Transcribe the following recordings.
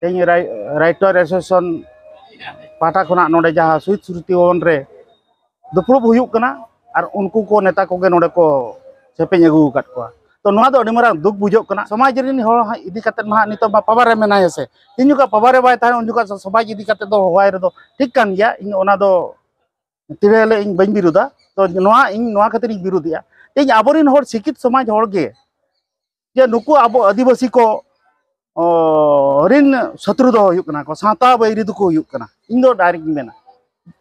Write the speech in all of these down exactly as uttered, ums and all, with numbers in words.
ᱛᱮᱦᱮᱧ ᱨᱟᱭ-, writer association ᱯᱟᱦᱴᱟ ᱠᱷᱚᱱᱟᱜ ᱱᱚᱰᱮ ᱡᱟᱦᱟᱸ ᱥᱚᱦᱤᱫ ᱥᱢᱨᱤᱛᱤ ᱵᱷᱚᱵᱚᱱ ᱨᱮ ᱫᱩᱯᱲᱩᱵ ᱦᱩᱭᱩᱜ ᱠᱟᱱᱟ, ᱟᱨ ᱩᱱᱠᱩ ᱠᱚ ᱱᱮᱛᱟ ᱠᱚᱜᱮ ᱱᱚᱰᱮ ᱠᱚ ᱥᱮᱯᱮᱧ ᱟᱹᱜᱩ ᱟᱠᱟᱫ ᱠᱚᱣᱟ᱾ ᱛᱚ, ᱱᱚᱣᱟ ᱫᱚ ᱟᱹᱰᱤ ᱢᱟᱨᱟᱝ ᱫᱩᱠ ᱵᱩᱡᱷᱟᱹᱜ ᱠᱟᱱᱟ᱾ ᱥᱚᱢᱟᱡᱽ ᱨᱮᱱ ᱦᱚᱲ ᱤᱫᱤ ᱠᱟᱛᱮᱫ ᱢᱟ ᱦᱟᱸᱜ ᱱᱤᱛᱚᱜ ᱢᱟ ᱯᱟᱣᱟᱨ ᱨᱮ ᱢᱮᱱᱟᱭᱟ ᱥᱮ, ᱛᱤᱱ ᱡᱚᱠᱷᱚᱱ ᱯᱟᱣᱟᱨ ᱨᱮ ᱵᱟᱭ ᱛᱟᱦᱮᱱᱟ, ᱩᱱ ᱡᱚᱠᱷᱚᱱ ᱥᱚᱢᱟᱡᱽ ᱤᱫᱤ ᱠᱟᱛᱮᱫ ᱫᱚ ᱦᱚᱦᱚᱣᱟᱭ ᱨᱮᱫᱚ ᱴᱷᱤᱠ ᱠᱟᱱ ᱜᱮᱭᱟ᱾ ᱤᱧ ᱚᱱᱟ ᱫᱚ ᱛᱤᱨᱮ ᱦᱤᱞᱳᱜ ᱤᱧ ᱵᱟᱹᱧ ᱵᱤᱨᱩᱫᱟ᱾ ᱛᱚ, ᱱᱚᱣᱟ ᱤᱧ ᱱᱚᱣᱟ ᱠᱷᱟᱹᱛᱤᱨ ᱤᱧ ᱵᱤᱨᱩᱫᱮᱜᱼᱟ᱾ ᱤᱧ ᱟᱵᱚᱨᱮᱱ ᱦᱚᱲ, ᱥᱤᱠᱠᱷᱤᱛ ᱥᱚᱢᱟᱡᱽ ᱦᱚᱲ ᱜᱮ, ᱡᱮ ᱱᱩᱠᱩ ᱟᱵᱚ ᱟᱹᱫᱤᱵᱟᱹᱥᱤ ᱠᱚ, ᱚ, ᱨᱤᱱ ᱥᱚᱛᱨᱩ ᱫᱚ ᱦᱩᱭᱩᱜ ᱠᱟᱱᱟ ᱠᱚ, ᱥᱟᱶᱛᱟ ᱵᱟᱹᱭᱨᱤ ᱫᱚᱠᱚ ᱦᱩᱭᱩᱜ ᱠᱟᱱᱟ᱾ ᱤᱧ ᱫᱚ ᱰᱟᱭᱨᱮᱠᱴ ᱤᱧ ᱢᱮᱱᱟ,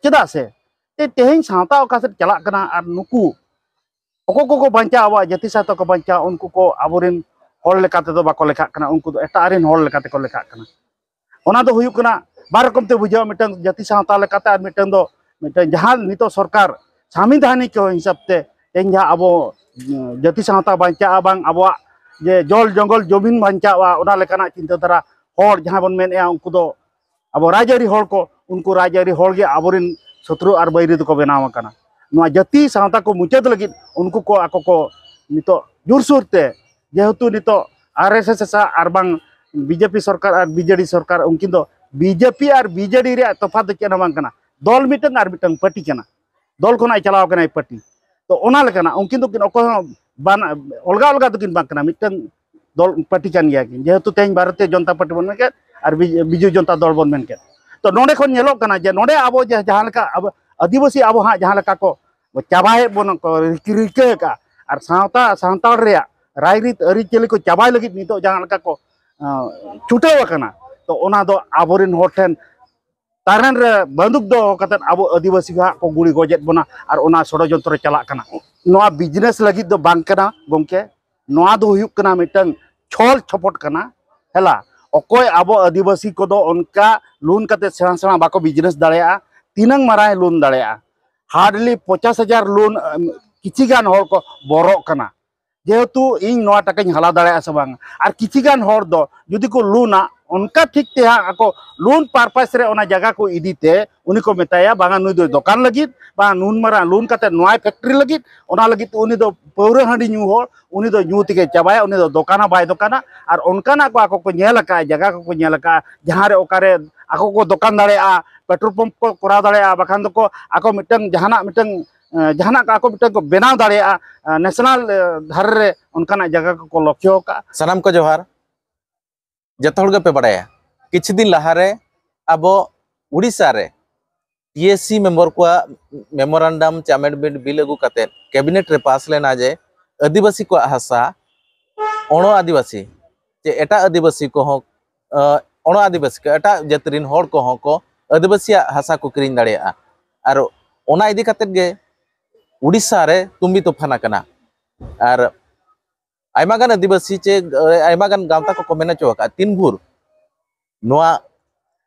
ᱪᱮᱫᱟᱜ ᱥᱮ ᱛᱮ-, ᱛᱮᱦᱮᱧ ᱥᱟᱶᱛᱟ ᱚᱠᱟ ᱥᱮᱫ ᱪᱟᱞᱟᱜ ᱠᱟᱱᱟ, ᱟᱨ ᱱᱩᱠᱩ ᱚᱠᱚᱭ ᱠᱚᱠᱚ ᱵᱟᱧᱪᱟᱣ, ᱟᱵᱚᱣᱟᱜ ᱡᱟᱹᱛᱤ ᱥᱟᱶᱛᱟ ᱠᱚ ᱵᱟᱧᱪᱟᱣ, ᱩᱱᱠᱩ ᱠᱚ ᱟᱵᱚᱨᱮᱱ ᱦᱚᱲ ᱞᱮᱠᱟ ᱛᱮᱫᱚ ᱵᱟᱠᱚ ᱞᱮᱠᱷᱟᱜ ᱠᱟᱱᱟ, ᱩᱱᱠᱩ ᱫᱚ ᱮᱴᱟᱜ ᱨᱮᱱ ᱦᱚᱲ ᱞᱮᱠᱟ ᱛᱮᱠᱚ ᱞᱮᱠᱷᱟᱜ ᱠᱟᱱᱟ᱾ ᱚᱱᱟ ᱫᱚ ᱦᱩᱭᱩᱜ ᱠᱟᱱᱟ ᱵᱟᱨ ᱨᱚᱠᱚᱢ ᱛᱮ ᱵᱩᱡᱷᱟᱹᱜᱼᱟ, ᱢᱤᱫᱴᱟᱝ ᱡᱟᱹᱛᱤ ᱥᱟᱶᱛᱟ ᱞᱮᱠᱟᱛᱮ, ᱟᱨ ᱢᱤᱫᱴᱟᱝ ᱫᱚ ᱢᱤᱫᱴᱟᱝ ᱡᱟᱦᱟᱸ ᱱᱤᱛᱚᱜ ᱥᱚᱨᱠᱟᱨ ᱥᱟᱝᱵᱤᱫᱷᱟᱱᱤᱠ ᱦᱤᱥᱟᱹᱵ ᱛᱮ ᱛᱮᱦᱮᱧ ᱡᱟᱦᱟᱸ ᱟᱵᱚ, ᱩᱸ, ᱡᱟᱹᱛᱤ ᱥᱟᱶᱛᱟ ᱵᱟᱧᱪᱟᱜᱼᱟ, ᱵᱟᱝ ᱟᱵᱚᱣᱟᱜ ᱡᱮ ᱡᱚᱞ ᱡᱚᱝᱜᱚᱞ ᱡᱚᱢᱤᱱ ᱵᱟᱧᱪᱟᱜᱼᱟ, ᱚᱱᱟ ᱞᱮᱠᱟᱱᱟᱜ ᱪᱤᱱᱛᱟᱹ ᱫᱷᱟᱨᱟ ᱦᱚᱲ ᱡᱟᱦᱟᱸ ᱵᱚᱱ ᱢᱮᱱᱮᱫᱼᱟ, ᱩᱱᱠᱩ ᱫᱚ ᱟᱵᱚ ᱨᱟᱡᱽᱟᱹᱨᱤ ᱦᱚᱲ ᱠᱚ, ᱩᱱᱠᱩ ᱨᱟᱡᱽᱟᱹᱨᱤ ᱦᱚᱲ ᱜᱮ ᱟᱵᱚᱨᱮᱱ ᱥᱚᱛᱨᱩ ᱟᱨ ᱵᱟᱹᱭᱨᱤ ᱫᱚᱠᱚ ᱵᱮᱱᱟᱣ ᱟᱠᱟᱱᱟ᱾ ᱱᱚᱣᱟ ᱡᱟᱹᱛᱤ ᱥᱟᱶᱛᱟ ᱠᱚ ᱢᱩᱪᱟᱹᱫ ᱞᱟᱹᱜᱤᱫ ᱩᱱᱠᱩ ᱠᱚ ᱟᱠᱚ ᱠᱚ ᱱᱤᱛᱚᱜ ᱡᱳᱨᱥᱳᱨ ᱛᱮ, ᱡᱮᱦᱮᱛᱩ ᱱᱤᱛᱚᱜ ᱟᱨ ᱮᱥ ᱮᱥ ᱟᱨ ᱵᱟᱝ ᱵᱤ ᱡᱮ ᱯᱤ ᱥᱚᱨᱠᱟᱨ ᱟᱨ ᱵᱤ ᱡᱮ ᱰᱤ ᱥᱚᱨᱠᱟᱨ, ᱩᱱᱠᱤᱱ ᱫᱚ B J P R B J ᱰᱤ ᱨᱮᱭᱟᱜ ᱛᱚᱯᱷᱟᱛ ᱫᱚ ᱪᱮᱫ ᱦᱚᱸ ᱵᱟᱝ ᱠᱟᱱᱟ᱾ ᱫᱚᱞ ᱢᱤᱫᱴᱟᱝ ᱟᱨ ᱢᱤᱫᱴᱟᱝ ᱯᱟᱹᱴᱤ ᱠᱟᱱᱟ, ᱫᱚᱞ ᱠᱷᱚᱱᱟᱜ ᱮ ᱪᱟᱞᱟᱣ ᱠᱟᱱᱟᱭ ᱯᱟᱹᱴᱤ᱾ ᱛᱚ, ᱚᱱᱟ ᱞᱮᱠᱟᱱᱟᱜ ᱩᱱᱠᱤᱱ ᱫᱚᱠᱤᱱ ᱚᱠᱚᱭ ᱦᱚᱸ ᱵᱟᱱ-, ᱚᱞᱜᱟ ᱚᱞᱜᱟ ᱫᱚᱠᱤᱱ ᱵᱟᱝ ᱠᱟᱱᱟ, ᱢᱤᱫᱴᱟᱝ ᱫᱚᱞ ᱯᱟᱹᱴᱤ ᱠᱟᱱ ᱜᱮᱭᱟ ᱠᱤᱱ᱾ ᱡᱮᱦᱮᱛᱩ ᱛᱮᱦᱮᱧ ᱵᱷᱟᱨᱚᱛᱤᱭᱚ ᱡᱚᱱᱚᱛᱟ ᱯᱟᱨᱴᱤ ᱵᱚᱱ ᱢᱮᱱ ᱠᱮᱫ ᱟᱨ ᱵᱤ-, ᱵᱤᱡᱩ ᱡᱚᱱᱚᱛᱟ ᱫᱚᱞ ᱵᱚᱱ ᱢᱮᱱ ᱠᱮᱫ, ᱛᱚ, ᱱᱚᱰᱮ ᱠᱷᱚᱱ ᱧᱮᱞᱚᱜ ᱠᱟᱱᱟ ᱡᱮ ᱱᱚᱰᱮ ᱟᱵᱚ ᱡᱮ ᱡᱟᱦᱟᱸ ᱞᱮᱠᱟ ᱟᱵᱚ ᱟᱹᱫᱤᱵᱟᱹᱥᱤ ᱟᱵᱚ ᱦᱟᱸᱜ ᱡᱟᱦᱟᱸ ᱞᱮᱠᱟ ᱠᱚ ᱪᱟᱵᱟᱭᱮᱫ ᱵᱚᱱ ᱠᱚ ᱨᱤᱠᱟᱹ, ᱨᱤᱠᱟᱹ ᱟᱠᱟᱫᱼᱟ, ᱟᱨ ᱥᱟᱶᱛᱟ ᱥᱟᱱᱛᱟᱲ ᱨᱮᱭᱟᱜ ᱨᱟᱭᱨᱤᱛ ᱟᱹᱨᱤᱪᱟᱹᱞᱤ ᱠᱚ ᱪᱟᱵᱟᱭ ᱞᱟᱹᱜᱤᱫ ᱱᱤᱛᱚᱜ ᱡᱟᱦᱟᱸ ᱞᱮᱠᱟ ᱠᱚ, ᱟᱸ, ᱪᱷᱩᱴᱟᱹᱣ ᱟᱠᱟᱱᱟ, ᱛᱚ, ᱚᱱᱟ ᱫᱚ ᱟᱵᱚᱨᱮᱱ ᱦᱚᱲ ᱴᱷᱮᱱ ᱛᱟᱨᱮᱱ ᱨᱮ ᱵᱟᱹᱱᱫᱩᱠ ᱫᱚᱦᱚ ᱠᱟᱛᱮᱫ ᱟᱵᱚ ᱟᱹᱫᱤᱵᱟᱹᱥᱤ ᱦᱟᱸᱜ ᱠᱚ ᱜᱩᱲᱤ ᱜᱚᱡᱮᱫ ᱵᱚᱱᱟ, ᱟᱨ ᱚᱱᱟ ᱥᱚᱲᱚᱡᱚᱱᱛᱨᱚ ᱪᱟᱞᱟᱜ ᱠᱟᱱᱟ᱾ ᱱᱚᱣᱟ ᱵᱤᱡᱽᱱᱮᱥ ᱞᱟᱹᱜᱤᱫ ᱫᱚ ᱵᱟᱝ ᱠᱟᱱᱟ ᱜᱚᱢᱠᱮ, ᱱᱚᱣᱟ ᱫᱚ ᱦᱩᱭᱩᱜ ᱠᱟᱱᱟ ᱢᱤᱫᱴᱟᱝ ᱪᱷᱚᱞ ᱪᱷᱚᱯᱚᱴ ᱠᱟᱱᱟ᱾ ᱦᱮᱞᱟ, ᱚᱠᱚᱭ ᱟᱵᱚ ᱟᱹᱫᱤᱵᱟᱹᱥᱤ ᱠᱚᱫᱚ ᱚᱱᱠᱟ ᱞᱳᱱ ᱠᱟᱛᱮ ᱥᱮᱬᱟ ᱥᱮᱬᱟ ᱵᱟᱠᱚ ᱵᱤᱡᱽᱱᱮᱥ ᱫᱟᱲᱮᱭᱟᱜᱼᱟ, ᱛᱤᱱᱟᱹᱝ ᱢᱟᱨᱟᱝ ᱞᱳᱱ ᱫᱟᱲᱮᱭᱟᱜᱼᱟ? ᱦᱟᱨᱰᱞᱤ ᱯᱚᱪᱟᱥ ᱦᱟᱡᱟᱨ ᱞᱳᱱ, ᱟᱢ, ᱠᱤᱪᱷᱤ ᱜᱟᱱ ᱦᱚᱲ ᱠᱚ ᱵᱚᱨᱚᱜ ᱠᱟᱱᱟ᱾ ᱡᱮᱦᱮᱛᱩ ᱤᱧ ᱱᱚᱣᱟ ᱴᱟᱠᱟᱧ ᱦᱟᱞᱟ ᱫᱟᱲᱮᱭᱟᱜᱼᱟ ᱥᱮ ᱵᱟᱝ᱾ ᱟᱨ ᱠᱤᱪᱷᱤ ᱜᱟᱱ ᱦᱚᱲ ᱫᱚ ᱡᱩᱫᱤ ᱠᱚ ᱞᱳᱱᱟ, ᱚᱱᱠᱟ ᱴᱷᱤᱠ ᱛᱮ ᱦᱟᱸᱜ ᱟᱠᱚ ᱞᱳᱱ ᱯᱟᱨᱯᱟᱥ ᱨᱮ ᱚᱱᱟ ᱡᱟᱭᱜᱟ ᱠᱚ ᱤᱫᱤ ᱛᱮ ᱩᱱᱤ ᱠᱚ ᱢᱮᱛᱟᱭᱟ, ᱵᱟᱝᱟ, ᱱᱩᱭ ᱫᱚᱭ ᱫᱚᱠᱟᱱ ᱞᱟᱹᱜᱤᱫ, ᱵᱟᱝ, ᱱᱩᱱ ᱢᱟᱨᱟᱝ ᱞᱳᱱ ᱠᱟᱛᱮ ᱱᱚᱣᱟᱭ ᱯᱷᱮᱠᱴᱨᱤ ᱞᱟᱹᱜᱤᱫ, ᱚᱱᱟ ᱞᱟᱹᱜᱤᱫ ᱛᱮ ᱩᱱᱤ ᱫᱚ ᱯᱟᱹᱣᱨᱟᱹ ᱦᱟᱺᱰᱤ ᱧᱩ ᱦᱚᱲ, ᱩᱱᱤ ᱫᱚ ᱧᱩ ᱛᱮᱜᱮ ᱪᱟᱵᱟᱭᱟ, ᱩᱱᱤ ᱫᱚ ᱫᱚᱠᱟᱱᱟ ᱵᱟᱭ ᱫᱚᱠᱟᱱᱟ᱾ ᱟᱨ ᱚᱱᱠᱟᱱᱟᱜ ᱠᱚ ᱟᱠᱚ ᱠᱚ ᱧᱮᱞ ᱟᱠᱟᱫᱼᱟ, ᱡᱟᱭᱜᱟ ᱠᱚᱠᱚ ᱧᱮᱞ ᱟᱠᱟᱫᱼᱟ, ᱡᱟᱦᱟᱸ ᱨᱮ ᱚᱠᱟᱨᱮ ᱟᱠᱚ ᱠᱚ ᱫᱚᱠᱟᱱ ᱫᱟᱲᱮᱭᱟᱜᱼᱟ, ᱯᱮᱴᱨᱳᱞ ᱯᱟᱢᱯ ᱠᱚ ᱠᱚᱨᱟᱣ ᱫᱟᱲᱮᱭᱟᱜᱼᱟ, ᱵᱟᱠᱷᱟᱱ ᱫᱚᱠᱚ ᱟᱠᱚ ᱢᱤᱫᱴᱟᱝ ᱡᱟᱦᱟᱱᱟᱜ ᱢᱤᱫᱴᱟᱝ, ᱮ, ᱡᱟᱦᱟᱱᱟᱜ ᱠᱚ ᱟᱠᱚ ᱢᱤᱫᱴᱟᱝ ᱠᱚ ᱵᱮᱱᱟᱣ ᱫᱟᱲᱮᱭᱟᱜᱼᱟ, ᱮ, ᱱᱮᱥᱱᱟᱞ, ᱮ, ᱫᱷᱟᱨᱮ ᱨᱮ ᱚᱱᱠᱟᱱᱟᱜ ᱡᱟᱭᱜᱟ ᱠᱚᱠᱚ ᱞᱚᱠᱠᱷᱚ ᱟᱠᱟᱫᱼᱟ᱾ ᱥᱟᱱᱟᱢ ᱠᱚ ᱡᱚᱦᱟᱨ᱾ ᱡᱚᱛᱚ ᱦᱚᱲ ᱜᱮᱯᱮ ᱵᱟᱲᱟᱭᱟ, ᱠᱤᱪᱷᱩ ᱫᱤᱱ ᱞᱟᱦᱟᱨᱮ ᱟᱵᱚ ᱩᱲᱤᱥᱥᱟ ᱨᱮ ᱴᱤ ᱮᱥ ᱥᱤ ᱢᱮᱢᱵᱚᱨ ᱠᱚᱣᱟᱜ ᱢᱮᱢᱳᱨᱟᱱᱰᱟᱢ ᱪᱮ ᱟᱢᱮᱱᱰᱢᱮᱱᱴ ᱵᱤᱞ ᱟᱹᱜᱩ ᱠᱟᱛᱮ ᱠᱮᱵᱤᱱᱮᱴ ᱨᱮ ᱯᱟᱥ ᱞᱮᱱᱟ ᱡᱮ ᱟᱹᱫᱤᱵᱟᱹᱥᱤ ᱠᱚᱣᱟᱜ ᱦᱟᱥᱟ, ᱚᱬᱚ ᱟᱹᱫᱤᱵᱟᱹᱥᱤ ᱪᱮ ᱮᱴᱟᱜ ᱟᱹᱫᱤᱵᱟᱹᱥᱤ ᱠᱚᱦᱚᱸ, ᱟᱸ, ᱚᱬᱚ ᱟᱹᱫᱤᱵᱟᱹᱥᱤ ᱠᱚ, ᱮᱴᱟᱜ ᱡᱟᱹᱛ ᱨᱤᱱ ᱦᱚᱲ ᱠᱚᱦᱚᱸ ᱠᱚ ᱟᱹᱫᱤᱵᱟᱹᱥᱤᱭᱟᱜ ᱦᱟᱥᱟ ᱠᱚ ᱠᱤᱨᱤᱧ ᱫᱟᱲᱮᱭᱟᱜᱼᱟ᱾ ᱟᱨ ᱚᱱᱟ ᱤᱫᱤ ᱠᱟᱛᱮ ᱜᱮ ᱩᱲᱤᱥᱥᱟ ᱨᱮ ᱛᱩᱢᱵᱤ ᱛᱩᱯᱷᱟᱱ ᱟᱠᱟᱱᱟ᱾ ᱟᱨ ᱟᱭᱢᱟ ᱜᱟᱱ ᱟᱹᱫᱤᱵᱟᱹᱥᱤ ᱪᱮ, ᱮ, ᱟᱭᱢᱟ ᱜᱟᱱ ᱜᱟᱶᱛᱟ ᱠᱚᱠᱚ ᱢᱮᱱ ᱦᱚᱪᱚ ᱟᱠᱟᱫᱼᱟ, ᱛᱤᱱ ᱵᱷᱳᱨ ᱱᱚᱣᱟ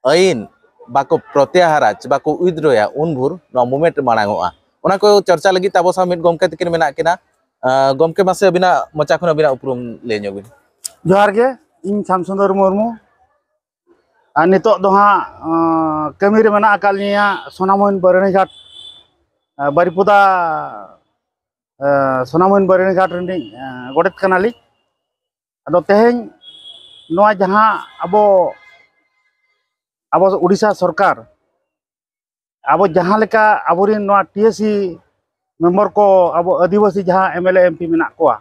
ᱟᱹᱭᱤᱱ ᱵᱟᱠᱚ ᱯᱨᱚᱛᱭᱟᱦᱟᱨᱟ ᱪᱮ ᱵᱟᱠᱚ ᱣᱤᱛᱰᱨᱚᱭᱟ, ᱩᱱ ᱵᱷᱳᱨ ᱱᱚᱣᱟ ᱢᱩᱵᱷᱢᱮᱱᱴ ᱢᱟᱲᱟᱝ ᱚᱜᱼᱟ᱾ ᱚᱱᱟ ᱠᱚ ᱪᱚᱨᱪᱟ ᱞᱟᱹᱜᱤᱫ ᱛᱮ ᱟᱵᱚ ᱥᱟᱶ ᱢᱤᱫ ᱜᱚᱢᱠᱮ ᱛᱟᱹᱠᱤᱱ ᱢᱮᱱᱟᱜ ᱠᱤᱱᱟ᱾ ᱟᱸ, ᱜᱚᱢᱠᱮ, ᱢᱟᱥᱮ ᱟᱹᱵᱤᱱᱟᱜ ᱢᱚᱪᱟ ᱠᱷᱚᱱ ᱟᱹᱵᱤᱱᱟᱜ ᱩᱯᱨᱩᱢ ᱞᱟᱹᱭ ᱧᱚᱜ ᱵᱤᱱ᱾ ᱡᱚᱦᱟᱨ ᱜᱮ, ᱤᱧ ᱥᱟᱢᱥᱩᱱᱫᱚᱨ ᱢᱩᱨᱢᱩ᱾ ᱟᱨ ᱱᱤᱛᱚᱜ ᱫᱚ ᱦᱟᱸᱜ, ᱟᱸ, ᱠᱟᱹᱢᱤ ᱨᱮ ᱢᱮᱱᱟᱜ ᱟᱠᱟᱫ ᱞᱤᱧᱟ ᱥᱳᱱᱟᱢᱩᱦᱤᱱ ᱵᱟᱹᱨᱟᱹᱱᱤᱜᱷᱟᱴ, ᱟᱸ, ᱵᱟᱨᱤᱯᱚᱫᱟ, ᱟᱸ, ᱥᱳᱱᱟᱢᱩᱦᱤᱱ ᱵᱟᱹᱨᱟᱹᱱᱤᱜᱷᱟᱴ ᱨᱤᱱᱤᱡ, ᱟᱸ, ᱜᱚᱰᱮᱛ ᱠᱟᱱᱟᱞᱤᱧ᱾ ᱟᱫᱚ ᱛᱮᱦᱮᱧ ᱱᱚᱣᱟ ᱡᱟᱦᱟᱸ ᱟᱵᱚ, ᱟᱵᱚ ᱩᱰᱤᱥᱟ ᱥᱚᱨᱠᱟᱨ ᱟᱵᱚ ᱡᱟᱦᱟᱸ ᱞᱮᱠᱟ ᱟᱵᱚᱨᱮᱱ ᱱᱚᱣᱟ ᱴᱤ ᱮᱥ ᱥᱤ ᱢᱮᱢᱵᱚᱨ ᱠᱚ, ᱟᱵᱚ ᱟᱹᱫᱤᱵᱟᱹᱥᱤ ᱡᱟᱦᱟᱸ M L A, M P ᱢᱮᱱᱟᱜ ᱠᱚᱣᱟ,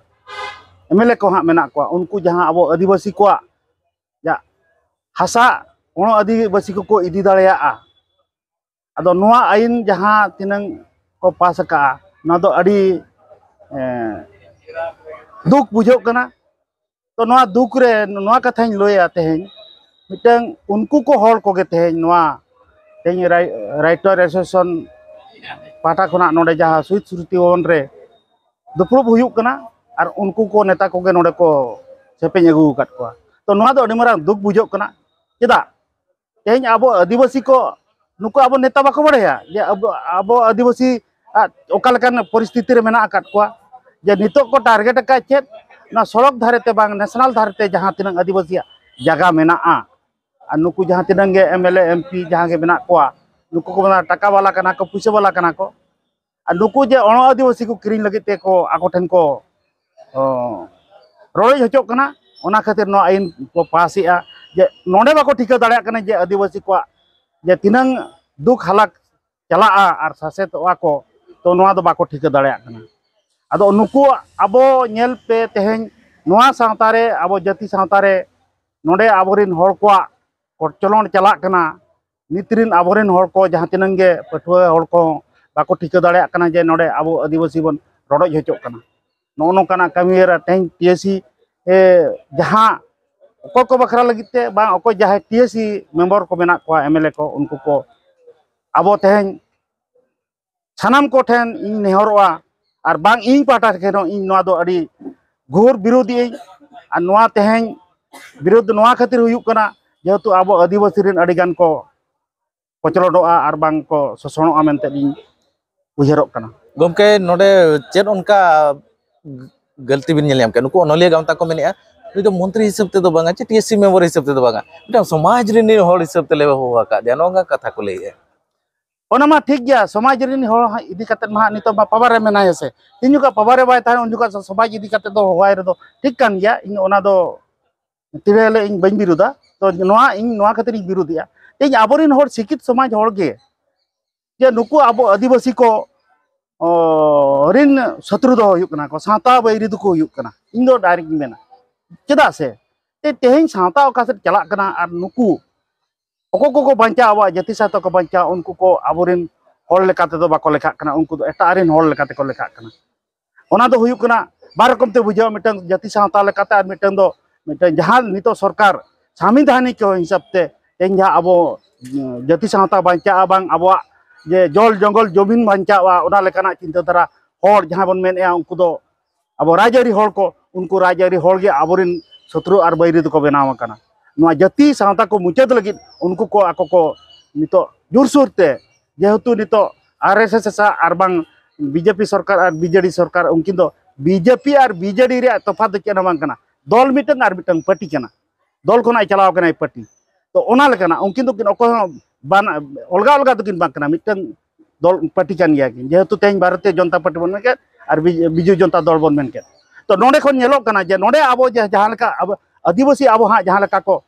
ᱮᱢ ᱮᱞ ᱮ ᱠᱚ ᱦᱟᱸᱜ ᱢᱮᱱᱟᱜ ᱠᱚᱣᱟ, ᱩᱱᱠᱩ ᱡᱟᱦᱟᱸ ᱟᱵᱚ ᱟᱹᱫᱤᱵᱟᱹᱥᱤ ᱠᱚᱣᱟᱜ ᱡᱟ-, ᱦᱟᱥᱟ ᱚᱱᱟ ᱟᱹᱫᱤᱵᱟᱹᱥᱤ ᱠᱚᱠᱚ ᱤᱫᱤ ᱫᱟᱲᱮᱭᱟᱜᱼᱟ᱾ ᱟᱫᱚ ᱱᱚᱣᱟ ᱟᱹᱭᱤᱱ ᱡᱟᱦᱟᱸ ᱛᱤᱱᱟᱹᱝ ᱠᱚ ᱯᱟᱥ ᱟᱠᱟᱜᱼᱟ, ᱱᱚᱣᱟ ᱫᱚ ᱟᱹᱰᱤ, ᱮᱸ, ᱫᱩᱠ ᱵᱩᱡᱷᱟᱹᱜ ᱠᱟᱱᱟ᱾ ᱛᱚ ᱱᱚᱣᱟ ᱫᱩᱠ ᱨᱮ ᱱᱚᱣᱟ ᱠᱟᱛᱷᱟᱧ ᱞᱟᱹᱭᱟ, ᱛᱮᱦᱮᱧ ᱢᱤᱫᱴᱟᱝ ᱩᱱᱠᱩ ᱠᱚ ᱦᱚᱲ ᱠᱚᱜᱮ ᱛᱮᱦᱮᱧ ᱱᱚᱣᱟ ᱛᱮᱦᱮᱧ ᱨᱟᱭ-, ᱨᱟᱭᱴᱟᱨ ᱮᱥᱳᱥᱤᱭᱮᱥᱚᱱ ᱯᱟᱦᱴᱟ ᱠᱷᱚᱱᱟᱜ ᱱᱚᱰᱮ ᱡᱟᱦᱟᱸ ᱥᱚᱦᱤᱫ ᱥᱢᱨᱤᱛᱤ ᱵᱷᱚᱵᱚᱱ ᱨᱮ ᱫᱩᱯᱲᱩᱵ ᱦᱩᱭᱩᱜ ᱠᱟᱱᱟ, ᱟᱨ ᱩᱱᱠᱩ ᱠᱚ ᱱᱮᱛᱟ ᱠᱚᱜᱮ ᱱᱚᱰᱮ ᱠᱚ ᱥᱮᱯᱮᱧ ᱟᱹᱜᱩ ᱟᱠᱟᱫ ᱠᱚᱣᱟ᱾ ᱛᱚ ᱱᱚᱣᱟ ᱫᱚ ᱟᱹᱰᱤ ᱢᱟᱨᱟᱝ ᱫᱩᱠ ᱵᱩᱡᱷᱟᱹᱜ ᱠᱟᱱᱟ᱾ ᱪᱮᱫᱟᱜ? ᱛᱮᱦᱮᱧ ᱟᱵᱚ ᱟᱹᱫᱤᱵᱟᱹᱥᱤ ᱠᱚ, ᱱᱩᱠᱩ ᱟᱵᱚ ᱱᱮᱛᱟ ᱵᱟᱠᱚ ᱵᱟᱲᱟᱭᱟ ᱡᱮ ᱟᱵᱚ, ᱟᱵᱚ ᱟᱹᱫᱤᱵᱟᱹᱥᱤ ᱟᱜ ᱚᱠᱟ ᱞᱮᱠᱟᱱ ᱯᱚᱨᱤᱥᱛᱷᱤᱛᱤ ᱨᱮ ᱢᱮᱱᱟᱜ ᱟᱠᱟᱫ ᱠᱚᱣᱟ᱾ ᱡᱮ ᱱᱤᱛᱚᱜ ᱠᱚ ᱴᱟᱨᱜᱮᱴ ᱟᱠᱟᱫ ᱪᱮᱫ, ᱚᱱᱟ ᱥᱚᱲᱚᱠ ᱫᱷᱟᱨᱮ ᱛᱮ ᱵᱟᱝ, ᱱᱮᱥᱱᱟᱞ ᱫᱷᱟᱨᱮ ᱛᱮ ᱡᱟᱦᱟᱸ ᱛᱤᱱᱟᱹᱝ ᱟᱹᱫᱤᱵᱟᱹᱥᱤᱭᱟᱜ ᱡᱟᱭᱜᱟ ᱢᱮᱱᱟᱜᱼᱟ, ᱟᱨ ᱱᱩᱠᱩ ᱡᱟᱦᱟᱸ ᱛᱤᱱᱟᱹᱝ ᱜᱮ M L A, M P ᱡᱟᱦᱟᱸ ᱜᱮ ᱢᱮᱱᱟᱜ ᱠᱚᱣᱟ, ᱱᱩᱠᱩ ᱠᱚ ᱢᱮᱱᱟ ᱴᱟᱠᱟ ᱵᱟᱞᱟ ᱠᱟᱱᱟ ᱠᱚ, ᱯᱩᱭᱥᱟᱹ ᱵᱟᱞᱟ ᱠᱟᱱᱟ ᱠᱚ, ᱟᱨ ᱱᱩᱠᱩ ᱡᱮ ᱚᱱᱚ ᱟᱹᱫᱤᱵᱟᱹᱥᱤ ᱠᱚ ᱠᱤᱨᱤᱧ ᱞᱟᱹᱜᱤᱫ ᱛᱮ ᱠᱚ ᱟᱠᱚ ᱴᱷᱮᱱ ᱠᱚ, ᱚ, ᱨᱚᱰᱚᱡ ᱦᱚᱪᱚᱜ ᱠᱟᱱᱟ, ᱚᱱᱟ ᱠᱷᱟᱹᱛᱤᱨ ᱱᱚᱣᱟ ᱟᱹᱭᱤᱱ ᱠᱚ ᱯᱟᱥ ᱮᱜᱼᱟ᱾ ᱡᱮ ᱱᱚᱰᱮ ᱵᱟᱠᱚ ᱴᱷᱤᱠᱟᱹ ᱫᱟᱲᱮᱭᱟᱜ ᱠᱟᱱᱟ ᱡᱮ ᱟᱹᱫᱤᱵᱟᱹᱥᱤ ᱠᱚᱣᱟᱜ ᱡᱮ ᱛᱤᱱᱟᱹᱝ ᱫᱩᱠ ᱦᱟᱞᱟᱠ ᱪᱟᱞᱟᱜᱼᱟ ᱟᱨ ᱥᱟᱥᱮᱛᱚᱜᱼᱟ ᱠᱚ, ᱛᱚ ᱱᱚᱣᱟ ᱫᱚ ᱵᱟᱠᱚ ᱴᱷᱤᱠᱟᱹ ᱫᱟᱲᱮᱭᱟᱜ ᱠᱟᱱᱟ᱾ ᱟᱫᱚ ᱱᱩᱠᱩ ᱟᱵᱚ ᱧᱮᱞ ᱯᱮ, ᱛᱮᱦᱮᱧ ᱱᱚᱣᱟ ᱥᱟᱶᱛᱟ ᱨᱮ, ᱟᱵᱚ ᱡᱟᱹᱛᱤ ᱥᱟᱶᱛᱟ ᱨᱮ ᱱᱚᱰᱮ ᱟᱵᱚᱨᱮᱱ ᱦᱚᱲ ᱠᱚᱣᱟᱜ ᱠᱚᱪᱞᱚᱱ ᱪᱟᱞᱟᱜ ᱠᱟᱱᱟ᱾ ᱱᱤᱛ ᱨᱮᱱ ᱟᱵᱚᱨᱮᱱ ᱦᱚᱲ ᱠᱚ ᱡᱟᱦᱟᱸ ᱛᱤᱱᱟᱹᱝ ᱜᱮ ᱯᱟᱹᱴᱷᱩᱣᱟᱹ ᱦᱚᱲ ᱠᱚᱦᱚᱸ ᱵᱟᱠᱚ ᱴᱷᱤᱠᱟᱹ ᱫᱟᱲᱮᱭᱟᱜ ᱠᱟᱱᱟ ᱡᱮ ᱱᱚᱰᱮ ᱟᱵᱚ ᱟᱹᱫᱤᱵᱟᱹᱥᱤ ᱵᱚᱱ ᱨᱚᱰᱚᱡ ᱦᱚᱪᱚᱜ ᱠᱟᱱᱟ᱾ ᱱᱚᱜᱼᱚ ᱱᱚᱝᱠᱟᱱᱟᱜ ᱠᱟᱹᱢᱤ ᱦᱚᱨᱟ ᱛᱮᱦᱮᱧ ᱴᱤ ᱮᱥ ᱥᱤ, ᱮ, ᱡᱟᱦᱟᱸ ᱚᱠᱚᱭ ᱠᱚ ᱵᱟᱠᱷᱨᱟ ᱞᱟᱹᱜᱤᱫ ᱛᱮ ᱵᱟᱝ, ᱚᱠᱚᱭ ᱡᱟᱦᱟᱸᱭ ᱴᱤ ᱮᱥ ᱥᱤ ᱢᱮᱢᱵᱟᱨ ᱠᱚ ᱢᱮᱱᱟᱜ ᱠᱚᱣᱟ, ᱮᱢ ᱮᱞ ᱮ ᱠᱚ, ᱩᱱᱠᱩ ᱠᱚ ᱟᱵᱚ ᱛᱮᱦᱮᱧ ᱥᱟᱱᱟᱢ ᱠᱚᱴᱷᱮᱱ ᱤᱧ ᱱᱮᱦᱚᱨᱚᱜᱼᱟ, ᱟᱨ ᱵᱟᱝ ᱤᱧ ᱯᱟᱦᱴᱟ ᱴᱷᱮᱱ ᱦᱚᱸ ᱤᱧ ᱱᱚᱣᱟ ᱫᱚ ᱟᱹᱰᱤ ᱜᱷᱳᱨ ᱵᱤᱨᱳᱫᱤᱭᱟᱹᱧ᱾ ᱟᱨ ᱱᱚᱣᱟ ᱛᱮᱦᱮᱧ ᱵᱤᱨᱳᱫ ᱱᱚᱣᱟ ᱠᱷᱟᱹᱛᱤᱨ ᱦᱩᱭᱩᱜ ᱠᱟᱱᱟ, ᱡᱮᱦᱮᱛᱩ ᱟᱵᱚ ᱟᱹᱫᱤᱵᱟᱹᱥᱤ ᱨᱮᱱ ᱟᱹᱰᱤ ᱜᱟᱱ ᱠᱚ ᱠᱚᱪᱞᱚᱱᱚᱜᱼᱟ ᱟᱨ ᱵᱟᱝ ᱠᱚ ᱥᱳᱥᱚᱱᱚᱜᱼᱟ ᱢᱮᱱᱛᱮ ᱤᱧ ᱩᱭᱦᱟᱹᱨᱚᱜ ᱠᱟᱱᱟ᱾ ᱜᱚᱢᱠᱮ, ᱱᱚᱰᱮ ᱪᱮᱫ ᱚᱱᱠᱟ ᱜᱟᱹᱞᱛᱤ ᱵᱤᱱ ᱧᱮᱞ ᱧᱟᱢ ᱠᱮᱫᱟ? ᱱᱩᱠᱩ ᱚᱱᱚᱞᱤᱭᱟᱹ ᱜᱟᱶᱛᱟ ᱠᱚ ᱢᱮᱱᱮᱫᱼᱟ, ᱱᱩᱭ ᱫᱚ ᱢᱚᱱᱛᱨᱤ ᱦᱤᱥᱟᱹᱵ ᱛᱮᱫᱚ ᱵᱟᱝᱟ, ᱪᱮ ᱴᱤ ᱮᱥ ᱥᱤ ᱢᱮᱢᱵᱟᱨ ᱦᱤᱥᱟᱹᱵ ᱛᱮᱫᱚ ᱵᱟᱝᱟ, ᱢᱤᱫᱴᱟᱝ ᱥᱚᱢᱟᱡᱽ ᱨᱤᱱᱤᱡ ᱦᱚᱲ ᱦᱤᱥᱟᱹᱵ ᱛᱮᱞᱮ ᱦᱚᱦᱚ ᱟᱠᱟᱫᱮᱭᱟ, ᱱᱚᱝᱠᱟ ᱠᱟᱛᱷᱟ ᱠᱚ ᱞᱟᱹᱭᱮᱫᱼᱟ᱾ ᱚᱱᱟ ᱢᱟ ᱴᱷᱤᱠ ᱜᱮᱭᱟ, ᱥᱚᱢᱟᱡᱽ ᱨᱤᱱᱤᱡ ᱦᱚᱲ ᱤᱫᱤ ᱠᱟᱛᱮᱫ ᱢᱟ ᱦᱟᱸᱜ ᱱᱤᱛᱚᱜ ᱢᱟ ᱯᱟᱣᱟᱨ ᱨᱮ ᱢᱮᱱᱟᱭᱟ ᱥᱮ, ᱛᱤᱧ ᱡᱚᱠᱷᱚᱱ ᱯᱟᱣᱟᱨ ᱨᱮ ᱵᱟᱭ ᱛᱟᱦᱮᱱ ᱩᱱ ᱡᱚᱠᱷᱚᱱ ᱥᱚᱢᱟᱡᱽ ᱤᱫᱤ ᱠᱟᱛᱮᱫ ᱫᱚ ᱦᱚᱦᱚᱣᱟᱭ ᱨᱮᱫᱚ ᱴᱷᱤᱠ ᱠᱟᱱ ᱜᱮᱭᱟ, ᱤᱧ ᱚᱱᱟ ᱫᱚ ᱛᱤᱨᱮ ᱦᱤᱞᱳᱜ ᱤᱧ ᱵᱟᱹᱧ ᱵᱤᱨᱳᱫᱟ᱾ ᱛᱚ ᱱᱚᱣᱟ ᱤᱧ ᱱᱚᱣᱟ ᱠᱷᱟᱹᱛᱤᱨ ᱤᱧ ᱵᱤᱨᱳᱫᱮᱜᱼᱟ, ᱛᱮᱦᱮᱧ ᱟᱵᱚᱨᱮᱱ ᱦᱚᱲ, ᱥᱤᱠᱠᱷᱤᱛ ᱥᱚᱢᱟᱡᱽ ᱦᱚᱲ ᱜᱮ ᱡᱮ ᱱᱩᱠᱩ ᱟᱵᱚ ᱟᱹᱫᱤᱵᱟᱹᱥᱤ ᱠᱚ, ᱚ, ᱨᱤᱱ ᱥᱚᱛᱨᱩ ᱫᱚ ᱦᱩᱭᱩᱜ ᱠᱟᱱᱟ ᱠᱚ, ᱥᱟᱶᱛᱟ ᱵᱟᱹᱭᱨᱤ ᱫᱚᱠᱚ ᱦᱩᱭᱩᱜ ᱠᱟᱱᱟ᱾ ᱤᱧ ᱫᱚ ᱰᱟᱭᱨᱮᱠᱴ ᱤᱧ ᱢᱮᱱᱟ, ᱪᱮᱫᱟᱜ ᱥᱮ ᱛᱮ-, ᱛᱮᱦᱮᱧ ᱥᱟᱶᱛᱟ ᱚᱠᱟ ᱥᱮᱫ ᱪᱟᱞᱟᱜ ᱠᱟᱱᱟ, ᱟᱨ ᱱᱩᱠᱩ ᱚᱠᱚᱭ ᱠᱚᱠᱚ ᱵᱟᱧᱪᱟᱣ, ᱟᱵᱚᱣᱟᱜ ᱡᱟᱹᱛᱤ ᱥᱟᱶᱛᱟ ᱠᱚ ᱵᱟᱧᱪᱟᱣ, ᱩᱱᱠᱩ ᱠᱚ ᱟᱵᱚᱨᱮᱱ ᱦᱚᱲ ᱞᱮᱠᱟ ᱛᱮᱫᱚ ᱵᱟᱠᱚ ᱞᱮᱠᱷᱟᱜ ᱠᱟᱱᱟ, ᱩᱱᱠᱩ ᱫᱚ ᱮᱴᱟᱜ ᱨᱮᱱ ᱦᱚᱲ ᱞᱮᱠᱟ ᱛᱮᱠᱚ ᱞᱮᱠᱷᱟᱜ ᱠᱟᱱᱟ᱾ ᱚᱱᱟ ᱫᱚ ᱦᱩᱭᱩᱜ ᱠᱟᱱᱟ ᱵᱟᱨ ᱨᱚᱠᱚᱢ ᱛᱮ ᱵᱩᱡᱷᱟᱹᱜᱼᱟ, ᱢᱤᱫᱴᱟᱝ ᱡᱟᱹᱛᱤ ᱥᱟᱶᱛᱟ ᱞᱮᱠᱟᱛᱮ ᱟᱨ ᱢᱤᱫᱴᱟᱝ ᱫᱚ ᱢᱤᱫᱴᱟᱝ ᱡᱟᱦᱟᱸ ᱱᱤᱛᱚᱜ ᱥᱚᱨᱠᱟᱨ ᱥᱟᱝᱵᱤᱫᱷᱟᱱᱤᱠ ᱦᱤᱥᱟᱹᱵ ᱛᱮ ᱛᱮᱦᱮᱧ ᱡᱟᱦᱟᱸ ᱟᱵᱚ, ᱩᱸ, ᱡᱟᱹᱛᱤ ᱥᱟᱶᱛᱟ ᱵᱟᱧᱪᱟᱜᱼᱟ ᱵᱟᱝ, ᱟᱵᱚᱣᱟᱜ ᱡᱮ ᱡᱚᱞ ᱡᱚᱝᱜᱚᱞ ᱡᱚᱢᱤᱱ ᱵᱟᱧᱪᱟᱜᱼᱟ, ᱚᱱᱟ ᱞᱮᱠᱟᱱᱟᱜ ᱪᱤᱱᱛᱟᱹ ᱫᱷᱟᱨᱟ ᱦᱚᱲ ᱡᱟᱦᱟᱸ ᱵᱚᱱ ᱢᱮᱱᱮᱫᱼᱟ, ᱩᱱᱠᱩ ᱫᱚ ᱟᱵᱚ ᱨᱟᱡᱽᱟᱹᱨᱤ ᱦᱚᱲ ᱠᱚ, ᱩᱱᱠᱩ ᱨᱟᱡᱽᱟᱹᱨᱤ ᱦᱚᱲ ᱜᱮ ᱟᱵᱚᱨᱮᱱ ᱥᱚᱛᱨᱩ ᱟᱨ ᱵᱟᱹᱭᱨᱤ ᱫᱚᱠᱚ ᱵᱮᱱᱟᱣ ᱟᱠᱟᱱᱟ᱾ ᱱᱚᱣᱟ ᱡᱟᱹᱛᱤ ᱥᱟᱶᱛᱟ ᱠᱚ ᱢᱩᱪᱟᱹᱫ ᱞᱟᱹᱜᱤᱫ ᱩᱱᱠᱩ ᱠᱚ ᱟᱠᱚ ᱠᱚ ᱱᱤᱛᱚᱜ ᱡᱳᱨᱥᱳᱨ ᱛᱮ, ᱡᱮᱦᱮᱛᱩ ᱱᱤᱛᱚᱜ ᱟᱨ ᱮᱥ ᱮᱥ ᱟᱜ ᱟᱨ ᱵᱟᱝ ᱵᱤ ᱡᱮ ᱯᱤ ᱥᱚᱨᱠᱟᱨ ᱟᱨ ᱵᱤ ᱡᱮ ᱰᱤ ᱥᱚᱨᱠᱟᱨ, ᱩᱱᱠᱤᱱ ᱫᱚ ᱵᱤᱡᱮᱯᱤ ᱟᱨ ᱵᱤᱡᱮᱰᱤ ᱨᱮᱭᱟᱜ ᱛᱚᱯᱷᱟᱛ ᱫᱚ ᱪᱮᱫ ᱦᱚᱸ ᱵᱟᱝ ᱠᱟᱱᱟ᱾ ᱫᱚᱞ ᱢᱤᱫᱴᱟᱝ ᱟᱨ ᱢᱤᱫᱴᱟᱝ ᱯᱟᱨᱴᱤ ᱠᱟᱱᱟ, ᱫᱚᱞ ᱠᱷᱚᱱᱟᱜ ᱮ ᱪᱟᱞᱟᱣ ᱠᱟᱱᱟᱭ ᱯᱟᱨᱴᱤ᱾ ᱛᱚ ᱚᱱᱟ ᱞᱮᱠᱟᱱᱟᱜ ᱩᱱᱠᱤᱱ ᱫᱚᱠᱤᱱ ᱚᱠᱚᱭ ᱦᱚᱸ ᱵᱟᱱ ᱚᱞᱜᱟ ᱚᱞᱜᱟ ᱫᱚᱠᱤᱱ ᱵᱟᱝ ᱠᱟᱱᱟ, ᱢᱤᱫᱴᱟᱝ ᱫᱚᱞ ᱯᱟᱨᱴᱤ ᱠᱟᱱ ᱜᱮᱭᱟ ᱠᱤᱱ, ᱡᱮᱦᱮᱛᱩ ᱛᱮᱦᱮᱧ ᱵᱷᱟᱨᱚᱛᱤᱭᱚ ᱡᱚᱱᱚᱛᱟ ᱯᱟᱨᱴᱤ ᱵᱚᱱ ᱢᱮᱱ ᱠᱮᱫ ᱟᱨ ᱵᱤ- ᱵᱤᱡᱩ ᱡᱚᱱᱚᱛᱟ ᱫᱚᱞ ᱵᱚᱱ ᱢᱮᱱ ᱠᱮᱫ᱾ ᱛᱚ ᱱᱚᱰᱮ ᱠᱷᱚᱱ ᱧᱮᱞᱚᱜ ᱠᱟᱱᱟ ᱡᱮ ᱱᱚᱰᱮ ᱟᱵᱚ ᱡᱮ ᱡᱟᱦᱟᱸ ᱞᱮᱠᱟ ᱟᱵᱚ ᱟᱹᱫᱤᱵᱟᱹᱥᱤ ᱟᱵᱚ ᱦᱟᱸᱜ ᱡᱟᱦᱟᱸ ᱞᱮᱠᱟ ᱠᱚ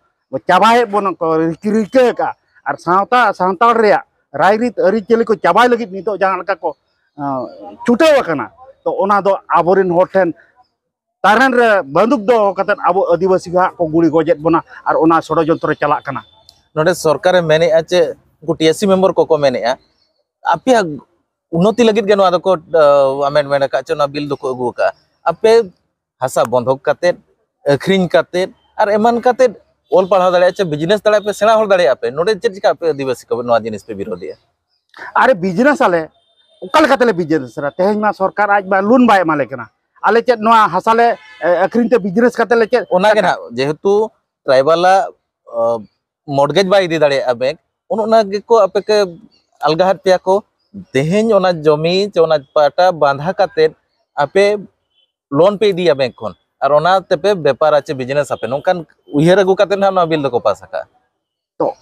ᱪᱟᱵᱟᱭᱮᱫ ᱵᱚᱱᱟ ᱠᱚ ᱨᱤᱠᱟᱹ ᱨᱤᱠᱟᱹ ᱟᱠᱟᱫᱼᱟ, ᱟᱨ ᱥᱟᱶᱛᱟ ᱥᱟᱱᱛᱟᱲ ᱨᱮᱭᱟᱜ ᱨᱟᱭᱨᱤᱛ ᱟᱹᱨᱤᱪᱟᱹᱞᱤ ᱠᱚ ᱪᱟᱵᱟᱭ ᱞᱟᱹᱜᱤᱫ ᱱᱤᱛᱚᱜ ᱡᱟᱦᱟᱸ ᱞᱮᱠᱟ ᱠᱚ ᱟᱸ, ᱪᱷᱩᱴᱟᱹᱣ ᱟᱠᱟᱱᱟ, ᱛᱚ ᱚᱱᱟ ᱫᱚ ᱟᱵᱚᱨᱮᱱ ᱦᱚᱲ ᱴᱷᱮᱱ ᱛᱟᱨᱮᱱ ᱨᱮ ᱵᱟᱹᱱᱫᱩᱠ ᱫᱚᱦᱚ ᱠᱟᱛᱮᱫ ᱟᱵᱚ ᱟᱹᱫᱤᱵᱟᱹᱥᱤ ᱦᱟᱸᱜ ᱠᱚ ᱜᱩᱞᱤ ᱜᱚᱡᱮᱫ ᱵᱚᱱᱟ ᱟᱨ ᱚᱱᱟ ᱥᱚᱲᱚᱡᱚᱱᱛᱨᱚ ᱪᱟᱞᱟᱜ ᱠᱟᱱᱟ᱾ ᱱᱚᱰᱮ ᱥᱚᱨᱠᱟᱨᱮ ᱢᱮᱱᱮᱫᱼᱟ ᱪᱮ ᱩᱱᱠᱩ ᱴᱤ ᱮᱥ ᱥᱤ ᱢᱮᱢᱵᱟᱨ ᱠᱚᱠᱚ ᱢᱮᱱᱮᱫᱼᱟ, ᱟᱯᱮᱭᱟᱜ ᱩᱱᱱᱚᱛᱤ ᱞᱟᱹᱜᱤᱫ ᱜᱮ ᱱᱚᱣᱟ ᱫᱚᱠᱚ ᱟᱢᱮᱱᱰᱢᱮᱱᱴ ᱟᱠᱟᱫ ᱪᱮ ᱚᱱᱟ ᱵᱤᱞ ᱫᱚᱠᱚ ᱟᱹᱜᱩ ᱟᱠᱟᱫᱼᱟ᱾ ᱟᱯᱮ ᱦᱟᱥᱟ ᱵᱚᱱᱫᱷᱚᱠ ᱠᱟᱛᱮᱫ, ᱟᱹᱠᱷᱨᱤᱧ ᱠᱟᱛᱮᱫ ᱟᱨ ᱮᱢᱟᱱ ᱠᱟᱛᱮᱫ ᱚᱞ ᱯᱟᱲᱦᱟᱣ ᱫᱟᱲᱮᱭᱟᱜᱼᱟ ᱪᱮ ᱵᱤᱡᱽᱱᱮᱥ ᱫᱟᱲᱮᱭᱟᱜᱼᱟ ᱯᱮ, ᱥᱮᱬᱟ ᱦᱚᱲ ᱫᱟᱲᱮᱭᱟᱜᱼᱟ ᱯᱮ, ᱱᱚᱰᱮ ᱪᱮᱫ ᱪᱤᱠᱟ ᱟᱯᱮ ᱟᱹᱫᱤᱵᱟᱹᱥᱤ ᱠᱚ ᱱᱚᱣᱟ ᱡᱤᱱᱤᱥ ᱯᱮ ᱵᱤᱨᱳᱫᱷᱮᱜᱼᱟ? ᱟᱨᱮ ᱵᱤᱡᱽᱱᱮᱥ ᱟᱞᱮ ᱚᱠᱟ ᱞᱮᱠᱟ ᱛᱮᱞᱮ ᱵᱤᱡᱽᱱᱮᱥ ᱮᱫᱟ? ᱛᱮᱦᱮᱧ ᱢᱟ ᱥᱚᱨᱠᱟᱨ ᱟᱡ ᱢᱟ ᱞᱳᱱ ᱵᱟᱭ ᱮᱢᱟ ᱞᱮ ᱠᱟᱱᱟ᱾ ᱟᱞᱮ ᱪᱮᱫ ᱱᱚᱣᱟ ᱦᱟᱥᱟ ᱞᱮ ᱮ, ᱟᱹᱠᱷᱨᱤᱧ ᱛᱮ ᱵᱤᱡᱽᱱᱮᱥ ᱠᱟᱛᱮ ᱞᱮ ᱪᱮᱫ ᱚᱱᱟ ᱜᱮ ᱱᱟᱦᱟᱜ, ᱡᱮᱦᱮᱛᱩ ᱴᱨᱟᱭᱵᱟᱞᱟᱜ ᱢᱚᱨᱜᱮᱡᱽ ᱵᱟᱭ ᱤᱫᱤ ᱫᱟᱲᱮᱭᱟᱜᱼᱟ ᱵᱮᱝᱠ, ᱚᱱ ᱚᱱᱟ ᱜᱮᱠᱚ ᱟᱯᱮ ᱠᱚ ᱟᱞᱜᱟᱦᱟᱫ ᱯᱮᱭᱟ ᱠᱚ᱾ ᱛᱮᱦᱮᱧ ᱚᱱᱟ ᱡᱚᱢᱤ ᱪᱮ ᱚᱱᱟ ᱯᱟᱴᱟ ᱵᱟᱸᱫᱷᱟ ᱠᱟᱛᱮᱫ ᱟᱯᱮ ᱞᱳᱱ ᱯᱮ ᱤᱫᱤᱭᱟ ᱵᱮᱝᱠ ᱠᱷᱚᱱ, ᱟᱨ ᱚᱱᱟ ᱛᱮᱯᱮ ᱵᱮᱯᱟᱨᱟ ᱪᱮ ᱵᱤᱡᱽᱱᱮᱥ ᱟᱯᱮ, ᱱᱚᱝᱠᱟᱱ ᱩᱭᱦᱟᱹᱨ ᱟᱹᱜᱩ ᱠᱟᱛᱮᱫ ᱱᱟᱦᱟᱜ ᱱᱚᱣᱟ ᱵᱤᱞ ᱫᱚᱠᱚ ᱯᱟᱥ ᱟᱠᱟᱫᱼᱟ᱾ ᱛᱚ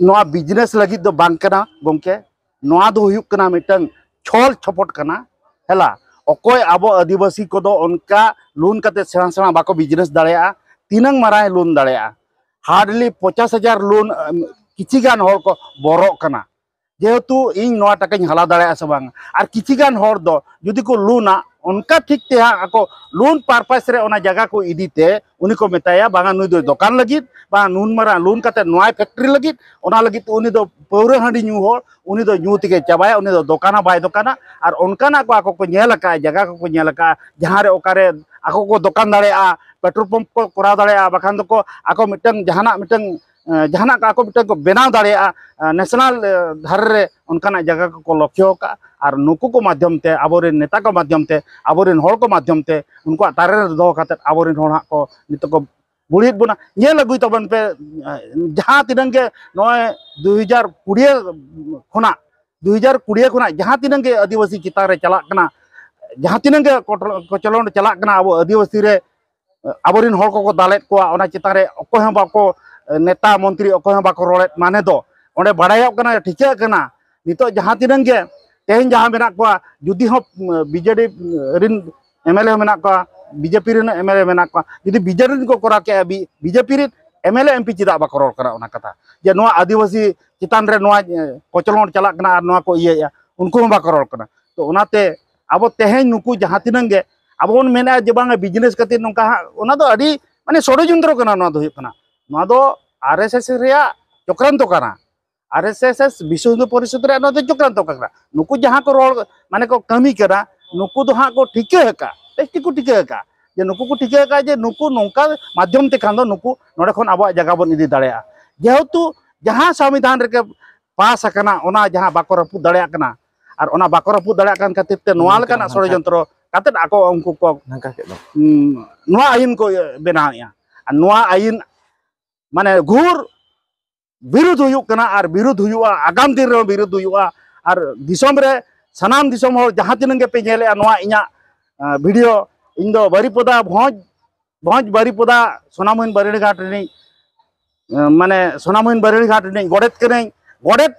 ᱱᱚᱣᱟ ᱵᱤᱡᱽᱱᱮᱥ ᱞᱟᱹᱜᱤᱫ ᱫᱚ ᱵᱟᱝ ᱠᱟᱱᱟ ᱜᱚᱢᱠᱮ, ᱱᱚᱣᱟ ᱫᱚ ᱦᱩᱭᱩᱜ ᱠᱟᱱᱟ ᱢᱤᱫᱴᱟᱝ ᱪᱷᱚᱞ ᱪᱷᱚᱯᱚᱴ ᱠᱟᱱᱟ᱾ ᱦᱮᱞᱟ, ᱚᱠᱚᱭ ᱟᱵᱚ ᱟᱹᱫᱤᱵᱟᱹᱥᱤ ᱠᱚᱫᱚ ᱚᱱᱠᱟ ᱞᱳᱱ ᱠᱟᱛᱮ ᱥᱮᱬᱟ ᱥᱮᱬᱟ ᱵᱟᱠᱚ ᱵᱤᱡᱽᱱᱮᱥ ᱫᱟᱲᱮᱭᱟᱜᱼᱟ, ᱛᱤᱱᱟᱹᱝ ᱢᱟᱨᱟᱝ ᱞᱳᱱ ᱫᱟᱲᱮᱭᱟᱜᱼᱟ? ᱦᱟᱨᱰᱞᱤ ᱯᱚᱪᱟᱥ ᱦᱟᱡᱟᱨ ᱞᱳᱱ ᱠᱤᱪᱷᱤ ᱜᱟᱱ ᱦᱚᱲ ᱠᱚ ᱵᱚᱨᱚᱜ ᱠᱟᱱᱟ᱾ ᱡᱮᱦᱮᱛᱩ ᱤᱧ ᱱᱚᱣᱟ ᱴᱟᱠᱟᱧ ᱦᱟᱞᱟ ᱫᱟᱲᱮᱭᱟᱜᱼᱟ ᱥᱮ ᱵᱟᱝ? ᱟᱨ ᱠᱤᱪᱷᱤ ᱜᱟᱱ ᱦᱚᱲ ᱫᱚ ᱡᱩᱫᱤ ᱠᱚ ᱞᱳᱱᱟ, ᱚᱱᱠᱟ ᱴᱷᱤᱠ ᱛᱮ ᱦᱟᱸᱜ ᱟᱠᱚ ᱞᱳᱱ ᱯᱟᱨᱯᱟᱥ ᱨᱮ ᱚᱱᱟ ᱡᱟᱭᱜᱟ ᱠᱚ ᱤᱫᱤ ᱛᱮ ᱩᱱᱤ ᱠᱚ ᱢᱮᱛᱟᱭᱟ, ᱵᱟᱝᱟ ᱱᱩᱭ ᱫᱚᱭ ᱫᱚᱠᱟᱱ ᱞᱟᱹᱜᱤᱫ, ᱵᱟᱝᱟ ᱱᱩᱱ ᱢᱟᱨᱟᱝ ᱞᱳᱱ ᱠᱟᱛᱮ ᱱᱚᱣᱟᱭ ᱯᱷᱮᱠᱴᱨᱤ ᱞᱟᱹᱜᱤᱫ, ᱚᱱᱟ ᱞᱟᱹᱜᱤᱫ ᱛᱮ ᱩᱱᱤ ᱫᱚ ᱯᱟᱹᱣᱨᱟᱹ ᱦᱟᱺᱰᱤ ᱧᱩ ᱦᱚᱲ, ᱩᱱᱤ ᱫᱚ ᱧᱩ ᱛᱮᱜᱮ ᱪᱟᱵᱟᱭᱟ, ᱩᱱᱤ ᱫᱚ ᱫᱚᱠᱟᱱᱟ ᱵᱟᱭ ᱫᱚᱠᱟᱱᱟ᱾ ᱟᱨ ᱚᱱᱠᱟᱱᱟᱜ ᱠᱚ ᱟᱠᱚ ᱠᱚ ᱧᱮᱞ ᱟᱠᱟᱫᱼᱟ, ᱡᱟᱭᱜᱟ ᱠᱚᱠᱚ ᱧᱮᱞ ᱟᱠᱟᱫᱼᱟ, ᱡᱟᱦᱟᱸ ᱨᱮ ᱚᱠᱟᱨᱮ ᱟᱠᱚ ᱠᱚ ᱫᱚᱠᱟᱱ ᱫᱟᱲᱮᱭᱟᱜᱼᱟ, ᱯᱮᱴᱨᱳᱞ ᱯᱟᱢᱯ ᱠᱚ ᱠᱚᱨᱟᱣ ᱫᱟᱲᱮᱭᱟᱜᱼᱟ, ᱵᱟᱠᱷᱟᱱ ᱫᱚᱠᱚ ᱟᱠᱚ ᱢᱤᱫᱴᱟᱝ ᱡᱟᱦᱟᱱᱟᱜ ᱢᱤᱫᱴᱟᱝ ᱮᱸ, ᱡᱟᱦᱟᱱᱟᱜ ᱠᱚ ᱟᱠᱚ ᱢᱤᱫᱴᱟᱝ ᱠᱚ ᱵᱮᱱᱟᱣ ᱫᱟᱲᱮᱭᱟᱜᱼᱟ, ᱮᱸ, ᱱᱮᱥᱱᱟᱞ, ᱮᱸ, ᱫᱷᱟᱨᱮ ᱨᱮ ᱚᱱᱠᱟᱱᱟᱜ ᱡᱟᱭᱜᱟ ᱠᱚᱠᱚ ᱞᱚᱠᱠᱷᱚ ᱟᱠᱟᱫᱼᱟ᱾ ᱟᱨ ᱱᱩᱠᱩ ᱠᱚ ᱢᱟᱫᱽᱫᱷᱚᱢ ᱛᱮ, ᱟᱵᱚᱨᱮᱱ ᱱᱮᱛᱟ ᱠᱚ ᱢᱟᱫᱽᱫᱷᱚᱢ ᱛᱮ, ᱟᱵᱚᱨᱮᱱ ᱦᱚᱲ ᱠᱚ ᱢᱟᱫᱽᱫᱷᱚᱢ ᱛᱮ, ᱩᱱᱠᱩᱣᱟᱜ ᱛᱟᱨᱮ ᱨᱮ ᱫᱚᱦᱚ ᱠᱟᱛᱮᱫ ᱟᱵᱚᱨᱮᱱ ᱦᱚᱲ ᱦᱟᱸᱜ ᱠᱚ ᱱᱤᱛᱚᱜ ᱠᱚ ᱵᱩᱲᱤᱭᱮᱫ ᱵᱚᱱᱟ᱾ ᱧᱮᱞ ᱟᱹᱜᱩᱭ ᱛᱟᱵᱚᱱ ᱯᱮ, ᱮᱸ, ᱡᱟᱦᱟᱸ ᱛᱤᱱᱟᱹᱝ ᱜᱮ ᱱᱚᱜᱼᱚᱭ ᱫᱩ ᱦᱟᱡᱟᱨ ᱠᱩᱲᱤ ᱠᱷᱚᱱᱟᱜ, ᱫᱩ ᱦᱟᱡᱟᱨ ᱠᱩᱲᱤ ᱠᱷᱚᱱᱟᱜ ᱡᱟᱦᱟᱸ ᱛᱤᱱᱟᱹᱝ ᱜᱮ ᱟᱹᱫᱤᱵᱟᱹᱥᱤ ᱪᱮᱛᱟᱱ ᱨᱮ ᱪᱟᱞᱟᱜ ᱠᱟᱱᱟ, ᱡᱟᱦᱟᱸ ᱛᱤᱱᱟᱹᱜ ᱜᱮ ᱠᱚᱴᱨᱚ-, ᱠᱚᱪᱞᱚᱱ ᱪᱟᱞᱟᱜ ᱠᱟᱱᱟ ᱟᱵᱚ ᱟᱹᱫᱤᱵᱟᱹᱥᱤ ᱨᱮ, ᱟᱵᱚᱨᱮᱱ ᱦᱚᱲ ᱠᱚᱠᱚ ᱫᱟᱞᱮᱫ ᱠᱚᱣᱟ, ᱚᱱᱟ ᱪᱮᱛᱟᱱ ᱨᱮ ᱚᱠᱚᱭ ᱦᱚᱸ ᱵᱟᱠᱚ, ᱱᱮᱛᱟ ᱢᱚᱱᱛᱨᱤ ᱚᱠᱚᱭ ᱦᱚᱸ ᱵᱟᱠᱚ ᱨᱚᱲᱮᱫ, ᱢᱟᱱᱮ ᱫᱚ ᱚᱸᱰᱮ ᱵᱟᱲᱟᱭᱚᱜ ᱠᱟᱱᱟ, ᱴᱷᱤᱠᱟᱹᱜ ᱠᱟᱱᱟ᱾ ᱱᱤᱛᱚᱜ ᱡᱟᱦᱟᱸ ᱛᱤᱱᱟᱹᱜ ᱜᱮ ᱛᱮᱦᱮᱧ ᱡᱟᱦᱟᱸ ᱢᱮᱱᱟᱜ ᱠᱚᱣᱟ, ᱡᱩᱫᱤ ᱦᱚᱸ ᱵᱤᱡᱮᱰᱤ ᱨᱮᱱ ᱮᱢᱮᱞᱮ ᱦᱚᱸ ᱢᱮᱱᱟᱜ ᱠᱚᱣᱟ, ᱵᱤᱡᱮᱯᱤ ᱨᱮᱱ ᱮᱢᱮᱞᱮ ᱢᱮᱱᱟᱜ ᱠᱚᱣᱟ, ᱡᱩᱫᱤ ᱵᱤᱡᱮᱰᱤ ᱨᱮᱱ ᱠᱚ ᱠᱚᱨᱟᱣ ᱠᱮᱜᱼᱟ, ᱵᱤ-, ᱵᱤᱡᱮᱯᱤ ᱨᱮᱱ ᱮᱢᱮᱞᱮ ᱮᱢᱯᱤ ᱪᱮᱫᱟᱜ ᱵᱟᱠᱚ ᱨᱚᱲ ᱠᱟᱱᱟ ᱚᱱᱟ ᱠᱟᱛᱷᱟ, ᱡᱮ ᱱᱚᱣᱟ ᱟᱹᱫᱤᱵᱟᱹᱥᱤ ᱪᱮᱛᱟᱱ ᱨᱮ ᱱᱚᱣᱟ, ᱮ, ᱠᱚᱪᱞᱚᱱ ᱪᱟᱞᱟᱜ ᱠᱟᱱᱟ ᱟᱨ ᱱᱚᱣᱟ ᱠᱚ ᱤᱭᱟᱹᱭᱮᱫᱼᱟ, ᱩᱱᱠᱩ ᱦᱚᱸ ᱵᱟᱠᱚ ᱨᱚᱲ ᱠᱟᱱᱟ᱾ ᱛᱚ ᱚᱱᱟᱛᱮ ᱟᱵᱚ ᱛᱮᱦᱮᱧ ᱱᱩᱠᱩ ᱡᱟᱦᱟᱸ ᱛᱤᱱᱟᱹᱜ ᱜᱮ ᱟᱵᱚ ᱵᱚᱱ ᱢᱮᱱᱮᱫᱼᱟ ᱡᱮ ᱵᱟᱝᱟ ᱵᱤᱡᱽᱱᱮᱥ ᱠᱷᱟᱹᱛᱤᱨ ᱱᱚᱝᱠᱟ ᱦᱟᱸᱜ, ᱚᱱᱟ ᱫᱚ ᱟᱹᱰᱤ ᱢᱟᱱᱮ ᱥᱚᱲᱚᱡᱚᱱᱛᱨᱚ ᱠᱟᱱᱟ᱾ ᱱᱚᱣᱟ ᱫᱚ ᱦᱩᱭᱩᱜ ᱠᱟᱱᱟ, ᱱᱚᱣᱟ ᱫᱚ ᱟᱨ ᱮᱥ ᱮᱥ ᱨᱮᱭᱟᱜ ᱪᱚᱠᱨᱟᱱᱛᱚ ᱠᱟᱱᱟ᱾ ᱟᱨ ᱮᱥ ᱮᱥ ᱵᱤᱥᱥᱚ ᱦᱤᱱᱫᱩ ᱯᱚᱨᱤᱥᱚᱫᱽ ᱨᱮᱭᱟᱜ ᱱᱚᱣᱟ ᱫᱚ ᱪᱚᱠᱨᱟᱱᱛᱚ ᱠᱟᱱᱟ᱾ ᱱᱩᱠᱩ ᱡᱟᱦᱟᱸ ᱠᱚ ᱨᱚᱲ ᱢᱟᱱᱮ ᱠᱚ ᱠᱟᱹᱢᱤ ᱠᱟᱱᱟ, ᱱᱩᱠᱩ ᱫᱚ ᱦᱟᱸᱜ ᱠᱚ ᱴᱷᱤᱠᱟᱹ ᱟᱠᱟᱫ, ᱵᱮᱥ ᱴᱷᱤᱠ ᱠᱚ ᱴᱷᱤᱠᱟᱹ ᱟᱠᱟᱫ ᱡᱮ ᱱᱩᱠᱩ ᱠᱚ ᱴᱷᱤᱠᱟᱹ ᱟᱠᱟᱫ ᱡᱮ ᱱᱩᱠᱩ ᱱᱚᱝᱠᱟ ᱢᱟᱫᱽᱫᱷᱚᱢ ᱛᱮᱠᱷᱟᱱ ᱫᱚ ᱱᱩᱠᱩ ᱱᱚᱰᱮ ᱠᱷᱚᱱ ᱟᱵᱚᱣᱟᱜ ᱡᱟᱭᱜᱟ ᱵᱚᱱ ᱤᱫᱤ ᱫᱟᱲᱮᱭᱟᱜᱼᱟ᱾ ᱡᱮᱦᱮᱛᱩ ᱡᱟᱦᱟᱸ ᱥᱚᱝᱵᱤᱫᱷᱟᱱ ᱨᱮᱜᱮ ᱯᱟᱥ ᱟᱠᱟᱱᱟ, ᱚᱱᱟ ᱡᱟᱦᱟᱸ ᱵᱟᱠᱚ ᱨᱟᱹᱯᱩᱫ ᱫᱟᱲᱮᱭᱟᱜ ᱠᱟᱱᱟ, ᱟᱨ ᱚᱱᱟ ᱵᱟᱠᱚ ᱨᱟᱹᱯᱩᱫ ᱫᱟᱲᱮᱭᱟᱜ ᱠᱟᱱ ᱠᱷᱟᱹᱛᱤᱨ ᱛᱮ ᱱᱚᱣᱟ ᱦᱩᱸ, ᱞᱮᱠᱟᱱᱟᱜ ᱦᱟᱱᱠᱟ ᱥᱚᱲᱚᱡᱚᱱᱛᱨᱚ ᱠᱟᱛᱮᱫ ᱟᱠᱚ ᱩᱱᱠᱩ ᱠᱚ, ᱱᱟᱝᱠᱟ ᱠᱮᱫ ᱫᱚ᱾ ᱩᱸ, ᱱᱚᱣᱟ ᱟᱹᱭᱤᱱ ᱠᱚ ᱵᱮᱱᱟᱣᱮᱫᱼᱟ᱾ ᱟᱨ ᱱᱚᱣᱟ ᱟᱹᱭᱤᱱ ᱢᱟᱱᱮ ᱜᱷᱳᱨ ᱵᱤᱨᱩᱫᱷ ᱦᱩᱭᱩᱜ ᱠᱟᱱᱟ ᱟᱨ ᱵᱤᱨᱩᱫᱷ ᱦᱩᱭᱩᱜᱼᱟ, ᱟᱜᱟᱢ ᱫᱤᱱ ᱨᱮᱦᱚᱸ ᱵᱤᱨᱩᱫᱷ ᱦᱩᱭᱩᱜᱼᱟ᱾ ᱟᱨ ᱫᱤᱥᱚᱢ ᱨᱮ ᱥᱟᱱᱟᱢ ᱫᱤᱥᱚᱢ ᱦᱚᱲ ᱡᱟᱦᱟᱸ ᱛᱤᱱᱟᱹᱜ ᱜᱮᱯᱮ ᱧᱮᱞᱮᱫᱼᱟ ᱱᱚᱣᱟ ᱤᱧᱟᱹᱜ, ᱟᱸ, ᱵᱷᱤᱰᱤᱭᱳ, ᱤᱧ ᱫᱚ ᱵᱟᱹᱨᱤᱯᱚᱫᱟ ᱵᱷᱚᱸᱡᱽ, ᱵᱷᱚᱸᱡᱽ ᱵᱟᱹᱨᱤᱯᱚᱫᱟ ᱥᱳᱱᱟᱢᱩᱦᱤᱱ ᱵᱟᱹᱨᱤᱰᱤ ᱜᱷᱟᱴ ᱨᱤᱱᱤᱡ, ᱟᱸ, ᱢᱟᱱᱮ ᱥᱳᱱᱟᱢᱩᱦᱤᱱ ᱵᱟᱹᱨᱤᱰᱤ ᱜᱷᱟᱴ ᱨᱤᱱᱤᱡ ᱜᱚᱰᱮᱛ ᱠᱟᱹᱱᱟᱹᱧ᱾ ᱜᱚᱰᱮᱛ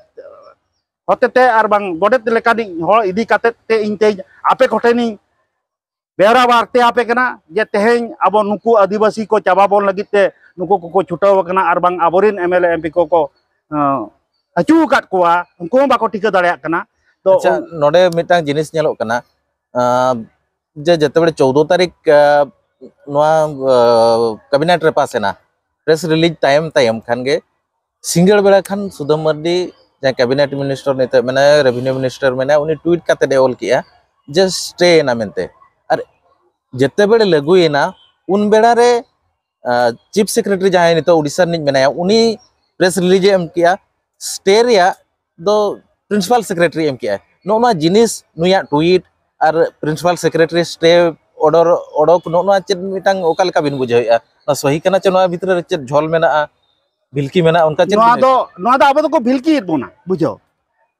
ᱦᱚᱛᱮᱛᱮ ᱟᱨ ᱵᱟᱝ ᱜᱚᱰᱮᱛ ᱞᱮᱠᱟᱱᱤᱡ ᱦᱚᱲ ᱤᱫᱤ ᱠᱟᱛᱮᱫ ᱛᱮ ᱤᱧ ᱛᱮᱧ ᱟᱯᱮ ᱠᱚᱴᱷᱮᱱᱤᱧ ᱵᱮᱣᱨᱟ ᱵᱟᱨᱛᱮ ᱟᱯᱮ ᱠᱟᱱᱟ ᱡᱮ ᱛᱮᱦᱮᱧ ᱟᱵᱚ ᱱᱩᱠᱩ ᱟᱹᱫᱤᱵᱟᱹᱥᱤ ᱠᱚ ᱪᱟᱵᱟ ᱵᱚᱱ ᱞᱟᱹᱜᱤᱫ ᱛᱮ ᱱᱩᱠᱩ ᱠᱚᱠᱚ ᱪᱷᱩᱴᱟᱹᱣ ᱟᱠᱟᱱᱟ ᱟᱨ ᱵᱟᱝ ᱟᱵᱚᱨᱮᱱ M L A M P ᱠᱚᱠᱚ, ᱟᱸ, ᱟᱹᱪᱩ ᱟᱠᱟᱫ ᱠᱚᱣᱟ, ᱩᱱᱠᱩ ᱦᱚᱸ ᱵᱟᱠᱚ ᱴᱷᱤᱠᱟᱹ ᱫᱟᱲᱮᱭᱟᱜ ᱠᱟᱱᱟ᱾ ᱛᱚ ᱟᱪᱪᱷᱟ, ᱩᱱ- ᱱᱚᱰᱮ ᱢᱤᱫᱴᱟᱝ ᱡᱤᱱᱤᱥ ᱧᱮᱞᱚᱜ ᱠᱟᱱᱟ, ᱟᱸ, ᱡᱮ ᱡᱮᱛᱮᱵᱮᱲᱮ ᱪᱳᱫᱽᱫᱳ ᱛᱟᱹᱨᱤᱠᱷ, ᱟᱸ, ᱱᱚᱣᱟ, ᱟᱸ, ᱠᱮᱵᱤᱱᱮᱴ ᱨᱮ ᱯᱟᱥ ᱮᱱᱟ, ᱯᱨᱮᱥ ᱨᱤᱞᱤᱡᱽ ᱛᱟᱭᱚᱢ ᱛᱟᱭᱚᱢ ᱠᱷᱟᱱ ᱜᱮ ᱥᱤᱸᱜᱟᱹᱲ ᱵᱮᱲᱟ ᱠᱷᱟᱱ ᱥᱩᱫᱟᱹᱢ ᱢᱟᱹᱨᱰᱤ, ᱡᱟᱦᱟᱸᱭ ᱠᱮᱵᱤᱱᱮᱴ ᱢᱤᱱᱤᱥᱴᱟᱨ ᱱᱤᱛᱚᱜ ᱢᱮᱱᱟᱭᱟ, ᱨᱮᱵᱷᱤᱱᱤᱭᱩ ᱢᱤᱱᱤᱥᱴᱟᱨ ᱢᱮᱱᱟᱭᱟ, ᱩᱱᱤ ᱴᱩᱭᱤᱴ ᱠᱟᱛᱮᱫ ᱮ ᱚᱞ ᱠᱮᱜᱼᱟ ᱡᱮ ᱥᱴᱮ ᱮᱱᱟ ᱢᱮᱱᱛᱮ᱾ ᱟᱨ ᱡᱮᱛᱮᱵᱮᱲᱮ ᱞᱟᱹᱜᱩᱭᱮᱱᱟ, ᱩᱱ ᱵᱮᱲᱟ ᱨᱮ, ᱟᱸ, ᱪᱤᱯ ᱥᱮᱠᱨᱮᱴᱟᱨᱤ ᱡᱟᱦᱟᱸᱭ ᱱᱤᱛᱚᱜ ᱩᱰᱤᱥᱟ ᱨᱤᱱᱤᱡ ᱢᱮᱱᱟᱭᱟ, ᱩᱱᱤ ᱯᱨᱮᱥ ᱨᱤᱞᱤᱡᱽ ᱮ ᱮᱢ ᱠᱮᱜᱼᱟ᱾ ᱥᱴᱮ ᱨᱮᱭᱟᱜ ᱫᱚ ᱯᱨᱤᱱᱥᱤᱯᱟᱞ ᱥᱮᱠᱨᱮᱴᱟᱨᱤ ᱮᱢ ᱠᱮᱜᱼᱟᱭ᱾ ᱱᱚᱜᱼᱚ ᱱᱚᱣᱟ ᱡᱤᱱᱤᱥ, ᱱᱩᱭᱟᱜ ᱴᱩᱭᱤᱴ ᱟᱨ ᱯᱨᱤᱱᱥᱤᱯᱟᱞ ᱥᱮᱠᱨᱮᱴᱟᱨᱤ ᱥᱴᱮ ᱚᱰᱚᱨ, ᱚᱰᱚᱠ, ᱱᱚᱜᱼᱚ ᱱᱚᱣᱟ ᱪᱮᱫ ᱢᱤᱫᱴᱟᱝ ᱚᱠᱟ ᱞᱮᱠᱟ ᱵᱤᱱ ᱵᱩᱡᱷᱟᱹᱣᱮᱫᱼᱟ? ᱱᱚᱣᱟ ᱥᱚᱦᱤ ᱠᱟᱱᱟ ᱪᱮ ᱱᱚᱣᱟ ᱵᱷᱤᱛᱨᱤ ᱨᱮ ᱪᱮᱫ ᱡᱷᱚᱞ ᱢᱮᱱᱟᱜᱼᱟ, ᱵᱷᱤᱞᱠᱤ ᱢᱮᱱᱟᱜᱼᱟ, ᱚᱱᱠᱟ ᱪᱮᱫ ᱱᱚᱣᱟ ᱵᱤᱱ ᱫᱚ, ᱱᱚᱣᱟ ᱫᱚ ᱟᱵᱚ ᱫᱚᱠᱚ ᱵᱷᱤᱞᱠᱤᱭᱮᱫ ᱵᱚᱱᱟ, ᱵᱩᱡᱷᱟᱹᱣ?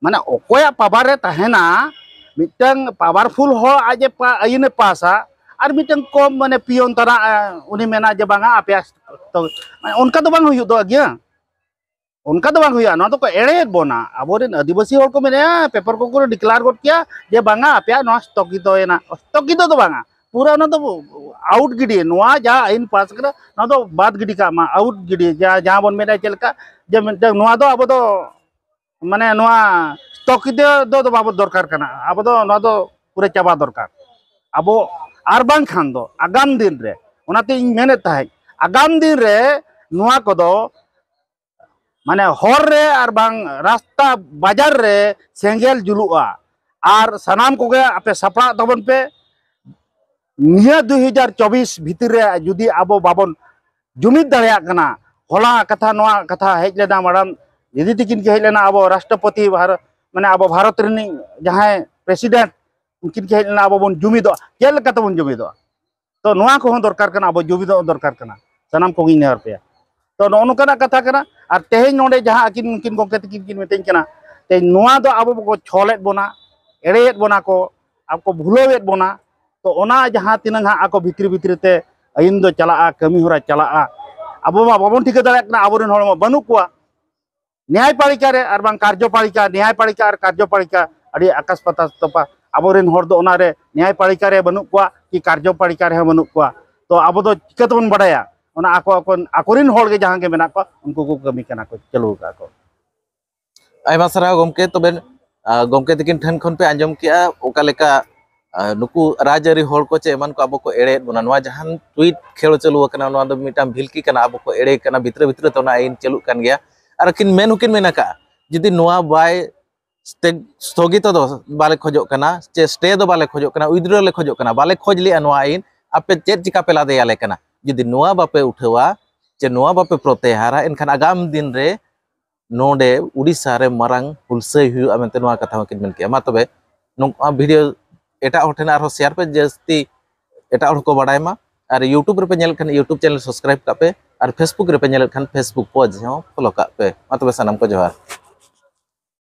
ᱢᱟᱱᱮ ᱚᱠᱚᱭᱟᱜ ᱯᱟᱣᱟᱨ ᱨᱮ ᱛᱟᱦᱮᱱᱟ, ᱢᱤᱫᱴᱟᱝ ᱯᱟᱣᱟᱨᱯᱷᱩᱞ ᱦᱚᱲ ᱟᱡ ᱮ ᱯᱟ-, ᱟᱹᱭᱤᱱ ᱮ ᱯᱟᱥᱟ, ᱟᱨ ᱢᱤᱫᱴᱟᱝ ᱠᱚᱢ ᱢᱟᱱᱮ ᱯᱤᱭᱚᱱ ᱛᱟᱱᱟᱜ, ᱮ, ᱩᱱᱤ ᱢᱮᱱᱟ ᱡᱮ ᱵᱟᱝᱟ ᱟᱯᱮᱭᱟᱜ ᱛᱚ, ᱢᱟᱱᱮ ᱚᱱᱠᱟ ᱫᱚ ᱵᱟᱝ ᱦᱩᱭᱩᱜ ᱫᱚ ᱜᱮᱭᱟ᱾ ᱚᱱᱠᱟ ᱫᱚ ᱵᱟᱝ ᱦᱩᱭᱩᱜᱼᱟ, ᱱᱚᱣᱟ ᱫᱚᱠᱚ ᱮᱲᱮᱭᱮᱫ ᱵᱚᱱᱟ᱾ ᱟᱵᱚᱨᱮᱱ ᱟᱹᱫᱤᱵᱟᱹᱥᱤ ᱦᱚᱲ ᱠᱚ ᱢᱮᱱᱮᱫᱼᱟ, ᱯᱮᱯᱟᱨ ᱠᱚᱠᱚ ᱰᱤᱠᱞᱮᱭᱟᱨ ᱜᱚᱫ ᱠᱮᱭᱟ ᱡᱮ ᱵᱟᱝᱟ ᱟᱯᱮᱭᱟᱜ ᱱᱚᱣᱟ ᱥᱛᱷᱚᱜᱤᱛᱚᱭᱮᱱᱟ᱾ ᱥᱛᱷᱚᱜᱤᱛᱚ ᱫᱚ ᱵᱟᱝᱟ, ᱯᱩᱨᱟᱹ ᱚᱱᱟ ᱫᱚ ᱟᱣᱩᱴ ᱜᱤᱰᱤ, ᱱᱚᱣᱟ ᱡᱟᱦᱟᱸ ᱟᱹᱭᱤᱱ ᱯᱟᱥ ᱠᱟᱱᱟ ᱱᱚᱣᱟ ᱫᱚ ᱵᱟᱫ ᱜᱤᱰᱤ ᱠᱟᱜ ᱢᱟ, ᱟᱣᱩᱴ ᱜᱤᱰᱤ, ᱡᱟ-, ᱡᱟᱦᱟᱸ ᱵᱚᱱ ᱢᱮᱱᱮᱫᱼᱟ ᱪᱮᱫ ᱞᱮᱠᱟ ᱡᱮ ᱢᱤᱫᱴᱟᱝ ᱱᱚᱣᱟ ᱫᱚ ᱟᱵᱚ ᱫᱚ ᱢᱟᱱᱮ ᱱᱚᱣᱟ ᱥᱛᱷᱚᱜᱤᱛᱚ ᱫᱚ, ᱫᱚ ᱵᱟᱵᱚ ᱫᱚᱨᱠᱟᱨ ᱠᱟᱱᱟ, ᱟᱵᱚ ᱫᱚ ᱱᱚᱣᱟ ᱫᱚ ᱯᱩᱨᱟᱹ ᱪᱟᱵᱟ ᱫᱚᱨᱠᱟᱨ ᱟᱵᱚ, ᱟᱨ ᱵᱟᱝᱠᱷᱟᱱ ᱫᱚ ᱟᱜᱟᱢ ᱫᱤᱱ ᱨᱮ, ᱚᱱᱟᱛᱮ ᱤᱧ ᱢᱮᱱᱮᱫ ᱛᱟᱦᱮᱸᱫ ᱟᱜᱟᱢ ᱫᱤᱱ ᱨᱮ ᱱᱚᱣᱟ ᱠᱚᱫᱚ ᱢᱟᱱᱮ ᱦᱚᱨ ᱨᱮ ᱟᱨ ᱵᱟᱝ ᱨᱟᱥᱛᱟ ᱵᱟᱡᱟᱨ ᱨᱮ ᱥᱮᱸᱜᱮᱞ ᱡᱩᱞᱩᱜᱼᱟ᱾ ᱟᱨ ᱥᱟᱱᱟᱢ ᱠᱚᱜᱮ ᱟᱯᱮ ᱥᱟᱯᱲᱟᱜ ᱛᱟᱵᱚᱱ ᱯᱮ᱾ ᱱᱤᱭᱟᱹ ᱫᱩᱭ ᱦᱟᱡᱟᱨ ᱪᱚᱵᱵᱤᱥ ᱵᱷᱤᱛᱤᱨ ᱨᱮ ᱡᱩᱫᱤ ᱟᱵᱚ ᱵᱟᱵᱚᱱ ᱡᱩᱢᱤᱫ ᱫᱟᱲᱮᱭᱟᱜ ᱠᱟᱱᱟ, ᱦᱚᱞᱟ ᱠᱟᱛᱷᱟ, ᱱᱚᱣᱟ ᱠᱟᱛᱷᱟ ᱦᱮᱡ ᱞᱮᱱᱟ, ᱢᱟᱲᱟᱝ ᱫᱤᱫᱤ ᱛᱤᱠᱤᱱ ᱠᱤᱱ ᱦᱮᱡ ᱞᱮᱱᱟ, ᱟᱵᱚ ᱨᱟᱥᱴᱨᱚᱯᱚᱛᱤ ᱵᱷᱟᱨᱚᱛ, ᱢᱟᱱᱮ ᱟᱵᱚ ᱵᱷᱟᱨᱚᱛ ᱨᱤᱱᱤᱡ ᱡᱟᱦᱟᱸᱭ ᱯᱨᱮᱥᱤᱰᱮᱱᱴ, ᱩᱱᱠᱤᱱ ᱠᱤᱱ ᱦᱮᱡ ᱞᱮᱱᱟ, ᱟᱵᱚ ᱵᱚᱱ ᱡᱩᱢᱤᱫᱚᱜᱼᱟ᱾ ᱪᱮᱫ ᱞᱮᱠᱟ ᱛᱮᱵᱚᱱ ᱡᱩᱢᱤᱫᱚᱜᱼᱟ? ᱛᱚ ᱱᱚᱣᱟ ᱠᱚᱦᱚᱸ ᱫᱚᱨᱠᱟᱨ ᱠᱟᱱᱟ, ᱟᱵᱚ ᱡᱩᱢᱤᱫᱚᱜ ᱫᱚᱨᱠᱟᱨ ᱠᱟᱱᱟ, ᱥᱟᱱᱟᱢ ᱠᱚᱜᱮᱧ ᱱᱮᱦᱚᱨ ᱯᱮᱭᱟ᱾ ᱛᱚ ᱱᱚᱜᱼᱚ ᱱᱚᱝᱠᱟᱱᱟᱜ ᱠᱟᱛᱷᱟ ᱠᱟᱱᱟ᱾ ᱟᱨ ᱛᱮᱦᱮᱧ ᱱᱚᱰᱮ ᱡᱟᱦᱟᱸ ᱟᱹᱠᱤᱱ, ᱩᱱᱠᱤᱱ ᱜᱚᱢᱠᱮ ᱛᱟᱹᱠᱤᱱ ᱠᱤᱱ ᱢᱤᱛᱟᱹᱧ ᱠᱟᱱᱟ, ᱛᱮᱦᱮᱧ ᱱᱚᱣᱟ ᱫᱚ ᱟᱵᱚ ᱠᱚ ᱪᱷᱚᱞᱮᱫ ᱵᱚᱱᱟ, ᱮᱲᱮᱭᱮᱫ ᱵᱚᱱᱟ ᱠᱚ, ᱟᱵᱚ ᱠᱚ ᱵᱷᱩᱞᱟᱹᱣᱮᱫ ᱵᱚᱱᱟ᱾ ᱛᱚ ᱚᱱᱟ ᱡᱟᱦᱟᱸ ᱛᱤᱱᱟᱹᱜ ᱦᱟᱸᱜ ᱟᱠᱚ ᱵᱷᱤᱛᱨᱤ ᱵᱷᱤᱛᱨᱤ ᱛᱮ ᱟᱹᱭᱤᱱ ᱫᱚ ᱪᱟᱞᱟᱜᱼᱟ, ᱠᱟᱹᱢᱤ ᱦᱚᱨᱟ ᱪᱟᱞᱟᱜᱼᱟ, ᱟᱵᱚ ᱢᱟ ᱵᱟᱵᱚᱱ ᱴᱷᱤᱠᱟᱹ ᱫᱟᱲᱮᱭᱟᱜ ᱠᱟᱱᱟ, ᱟᱵᱚᱨᱮᱱ ᱦᱚᱲ ᱢᱟ ᱵᱟᱹᱱᱩᱜ ᱠᱚᱣᱟ᱾ ᱱᱮᱭᱟᱭ ᱯᱟᱞᱤᱠᱟ ᱨᱮ ᱟᱨ ᱵᱟᱝ ᱠᱟᱨᱡᱚᱯᱟᱞᱤᱠᱟ, ᱱᱮᱭᱟᱭ ᱯᱟᱞᱤᱠᱟ ᱟᱨ ᱠᱟᱨᱡᱚᱯᱟᱞᱤᱠᱟ ᱟᱹᱰᱤ ᱟᱠᱟᱥ ᱯᱟᱛᱟᱞ ᱛᱚᱯᱟ᱾ ᱟᱵᱚᱨᱮᱱ ᱦᱚᱲ ᱫᱚ ᱚᱱᱟᱨᱮ ᱱᱮᱭᱟᱭ ᱯᱟᱞᱤᱠᱟ ᱨᱮ ᱵᱟᱹᱱᱩᱜ ᱠᱚᱣᱟ ᱠᱤ ᱠᱟᱨᱡᱚᱯᱟᱞᱤᱠᱟ ᱨᱮᱦᱚᱸ ᱵᱟᱹᱱᱩᱜ ᱠᱚᱣᱟ᱾ ᱛᱚ ᱟᱵᱚ ᱫᱚ ᱪᱤᱠᱟᱹ ᱛᱮᱵᱚᱱ ᱵᱟᱰᱟᱭᱟ? ᱚᱱᱟ ᱟᱠᱚ, ᱟᱠᱚ, ᱟᱠᱚᱨᱮᱱ ᱦᱚᱲ ᱜᱮ ᱡᱟᱦᱟᱸ ᱜᱮ ᱢᱮᱱᱟᱜ ᱠᱚᱣᱟ, ᱩᱱᱠᱩ ᱠᱚ ᱠᱟᱹᱢᱤ ᱠᱟᱱᱟ ᱠᱚ, ᱪᱟᱹᱞᱩ ᱟᱠᱟᱫ ᱠᱚ᱾ ᱟᱭᱢᱟ ᱥᱟᱨᱦᱟᱣ ᱜᱚᱢᱠᱮ᱾ ᱛᱚᱵᱮ, ᱟ, ᱜᱚᱢᱠᱮ ᱛᱟᱹᱠᱤᱱ ᱴᱷᱮᱱ ᱠᱷᱚᱱ ᱯᱮ ᱟᱸᱡᱚᱢ ᱠᱮᱜᱼᱟ ᱚᱠᱟ ᱞᱮᱠᱟ, ᱟ, ᱱᱩᱠᱩ ᱨᱟᱡᱽᱟᱹᱨᱤ ᱦᱚᱲ ᱠᱚ ᱪᱮ ᱮᱢᱟᱱ ᱠᱚ ᱟᱵᱚ ᱠᱚ ᱮᱲᱮᱭᱮᱫ ᱵᱚᱱᱟ᱾ ᱱᱚᱣᱟ ᱡᱟᱦᱟᱱ ᱴᱩᱭᱤᱴ ᱠᱷᱮᱞ ᱪᱟᱹᱞᱩ ᱟᱠᱟᱱᱟ, ᱱᱚᱣᱟ ᱫᱚ ᱢᱤᱫᱴᱟᱝ ᱵᱷᱤᱞᱠᱤ ᱠᱟᱱᱟ, ᱟᱵᱚ ᱠᱚ ᱮᱲᱮ ᱠᱟᱱᱟ, ᱵᱷᱤᱛᱨᱤ ᱵᱷᱤᱛᱨᱤ ᱛᱮ ᱚᱱᱟ ᱟᱹᱭᱤᱱ ᱪᱟᱹᱞᱩᱜ ᱠᱟᱱ ᱜᱮᱭᱟ᱾ ᱟᱨ ᱟᱹᱠᱤᱱ ᱢᱮᱱ ᱦᱚᱸᱠᱤᱱ ᱢᱮᱱ ᱟᱠᱟᱫᱼᱟ, ᱡᱩᱫᱤ ᱱᱚᱣᱟ ᱵᱟᱭ ᱥᱛᱮ-, ᱥᱛᱷᱚᱜᱤᱛᱚ ᱫᱚ ᱵᱟᱞᱮ ᱠᱷᱚᱡᱚᱜ ᱠᱟᱱᱟ, ᱪᱮ ᱥᱴᱮ ᱫᱚ ᱵᱟᱞᱮ ᱠᱷᱚᱡᱚᱜ ᱠᱟᱱᱟ, ᱩᱭᱤᱫᱷᱰᱨᱚ ᱞᱮ ᱠᱷᱚᱡᱚᱜ ᱠᱟᱱᱟ, ᱵᱟᱞᱮ ᱠᱷᱚᱡᱽ ᱞᱮᱜᱼᱟ ᱱᱚᱣᱟ ᱟᱹᱭᱤᱱ, ᱟᱯᱮ ᱪᱮᱫ ᱪᱤᱠᱟ ᱯᱮ ᱞᱟᱫᱮᱭᱟᱞᱮ ᱠᱟᱱᱟ? ᱡᱩᱫᱤ ᱱᱚᱣᱟ ᱵᱟᱯᱮ ᱩᱴᱷᱟᱹᱣᱟ, ᱪᱮ ᱱᱚᱣᱟ ᱵᱟᱯᱮ ᱯᱨᱚᱛᱭᱟᱦᱟᱨᱟ, ᱮᱱᱠᱷᱟᱱ ᱟᱜᱟᱢ ᱫᱤᱱ ᱨᱮ ᱱᱚᱰᱮ ᱩᱰᱤᱥᱟ ᱨᱮ ᱢᱟᱨᱟᱝ ᱦᱩᱞᱥᱟᱹᱭ ᱦᱩᱭᱩᱜᱼᱟ ᱢᱮᱱᱛᱮ ᱱᱚᱣᱟ ᱠᱟᱛᱷᱟ ᱦᱚᱸᱠᱤᱱ ᱢᱮᱱ ᱠᱮᱜᱼᱟ᱾ ᱢᱟ ᱛᱚᱵᱮ ᱱᱚᱣᱟ ᱵᱷᱤᱰᱤᱭᱳ ᱮᱴᱟᱜ ᱦᱚᱲ ᱴᱷᱮᱱ ᱟᱨᱦᱚᱸ ᱥᱮᱭᱟᱨ ᱯᱮ, ᱡᱟᱹᱥᱛᱤ ᱮᱴᱟᱜ ᱦᱚᱲ ᱠᱚ ᱵᱟᱰᱟᱭ ᱢᱟ᱾ ᱟᱨ YouTube ᱨᱮᱯᱮ ᱧᱮᱞᱮᱫ ᱠᱷᱟᱱ YouTube ᱪᱮᱱᱮᱞ ᱥᱟᱵᱥᱠᱨᱟᱭᱤᱵ ᱠᱟᱜ ᱯᱮ, ᱟᱨ Facebook ᱨᱮᱯᱮ ᱧᱮᱞᱮᱫ ᱠᱷᱟᱱ Facebook ᱯᱮᱡᱽ ᱦᱚᱸ ᱯᱷᱚᱞᱳ ᱠᱟᱜ ᱯᱮ᱾ ᱢᱟ ᱛᱚᱵᱮ ᱥᱟᱱᱟᱢ ᱠᱚ ᱡᱚᱦᱟᱨ᱾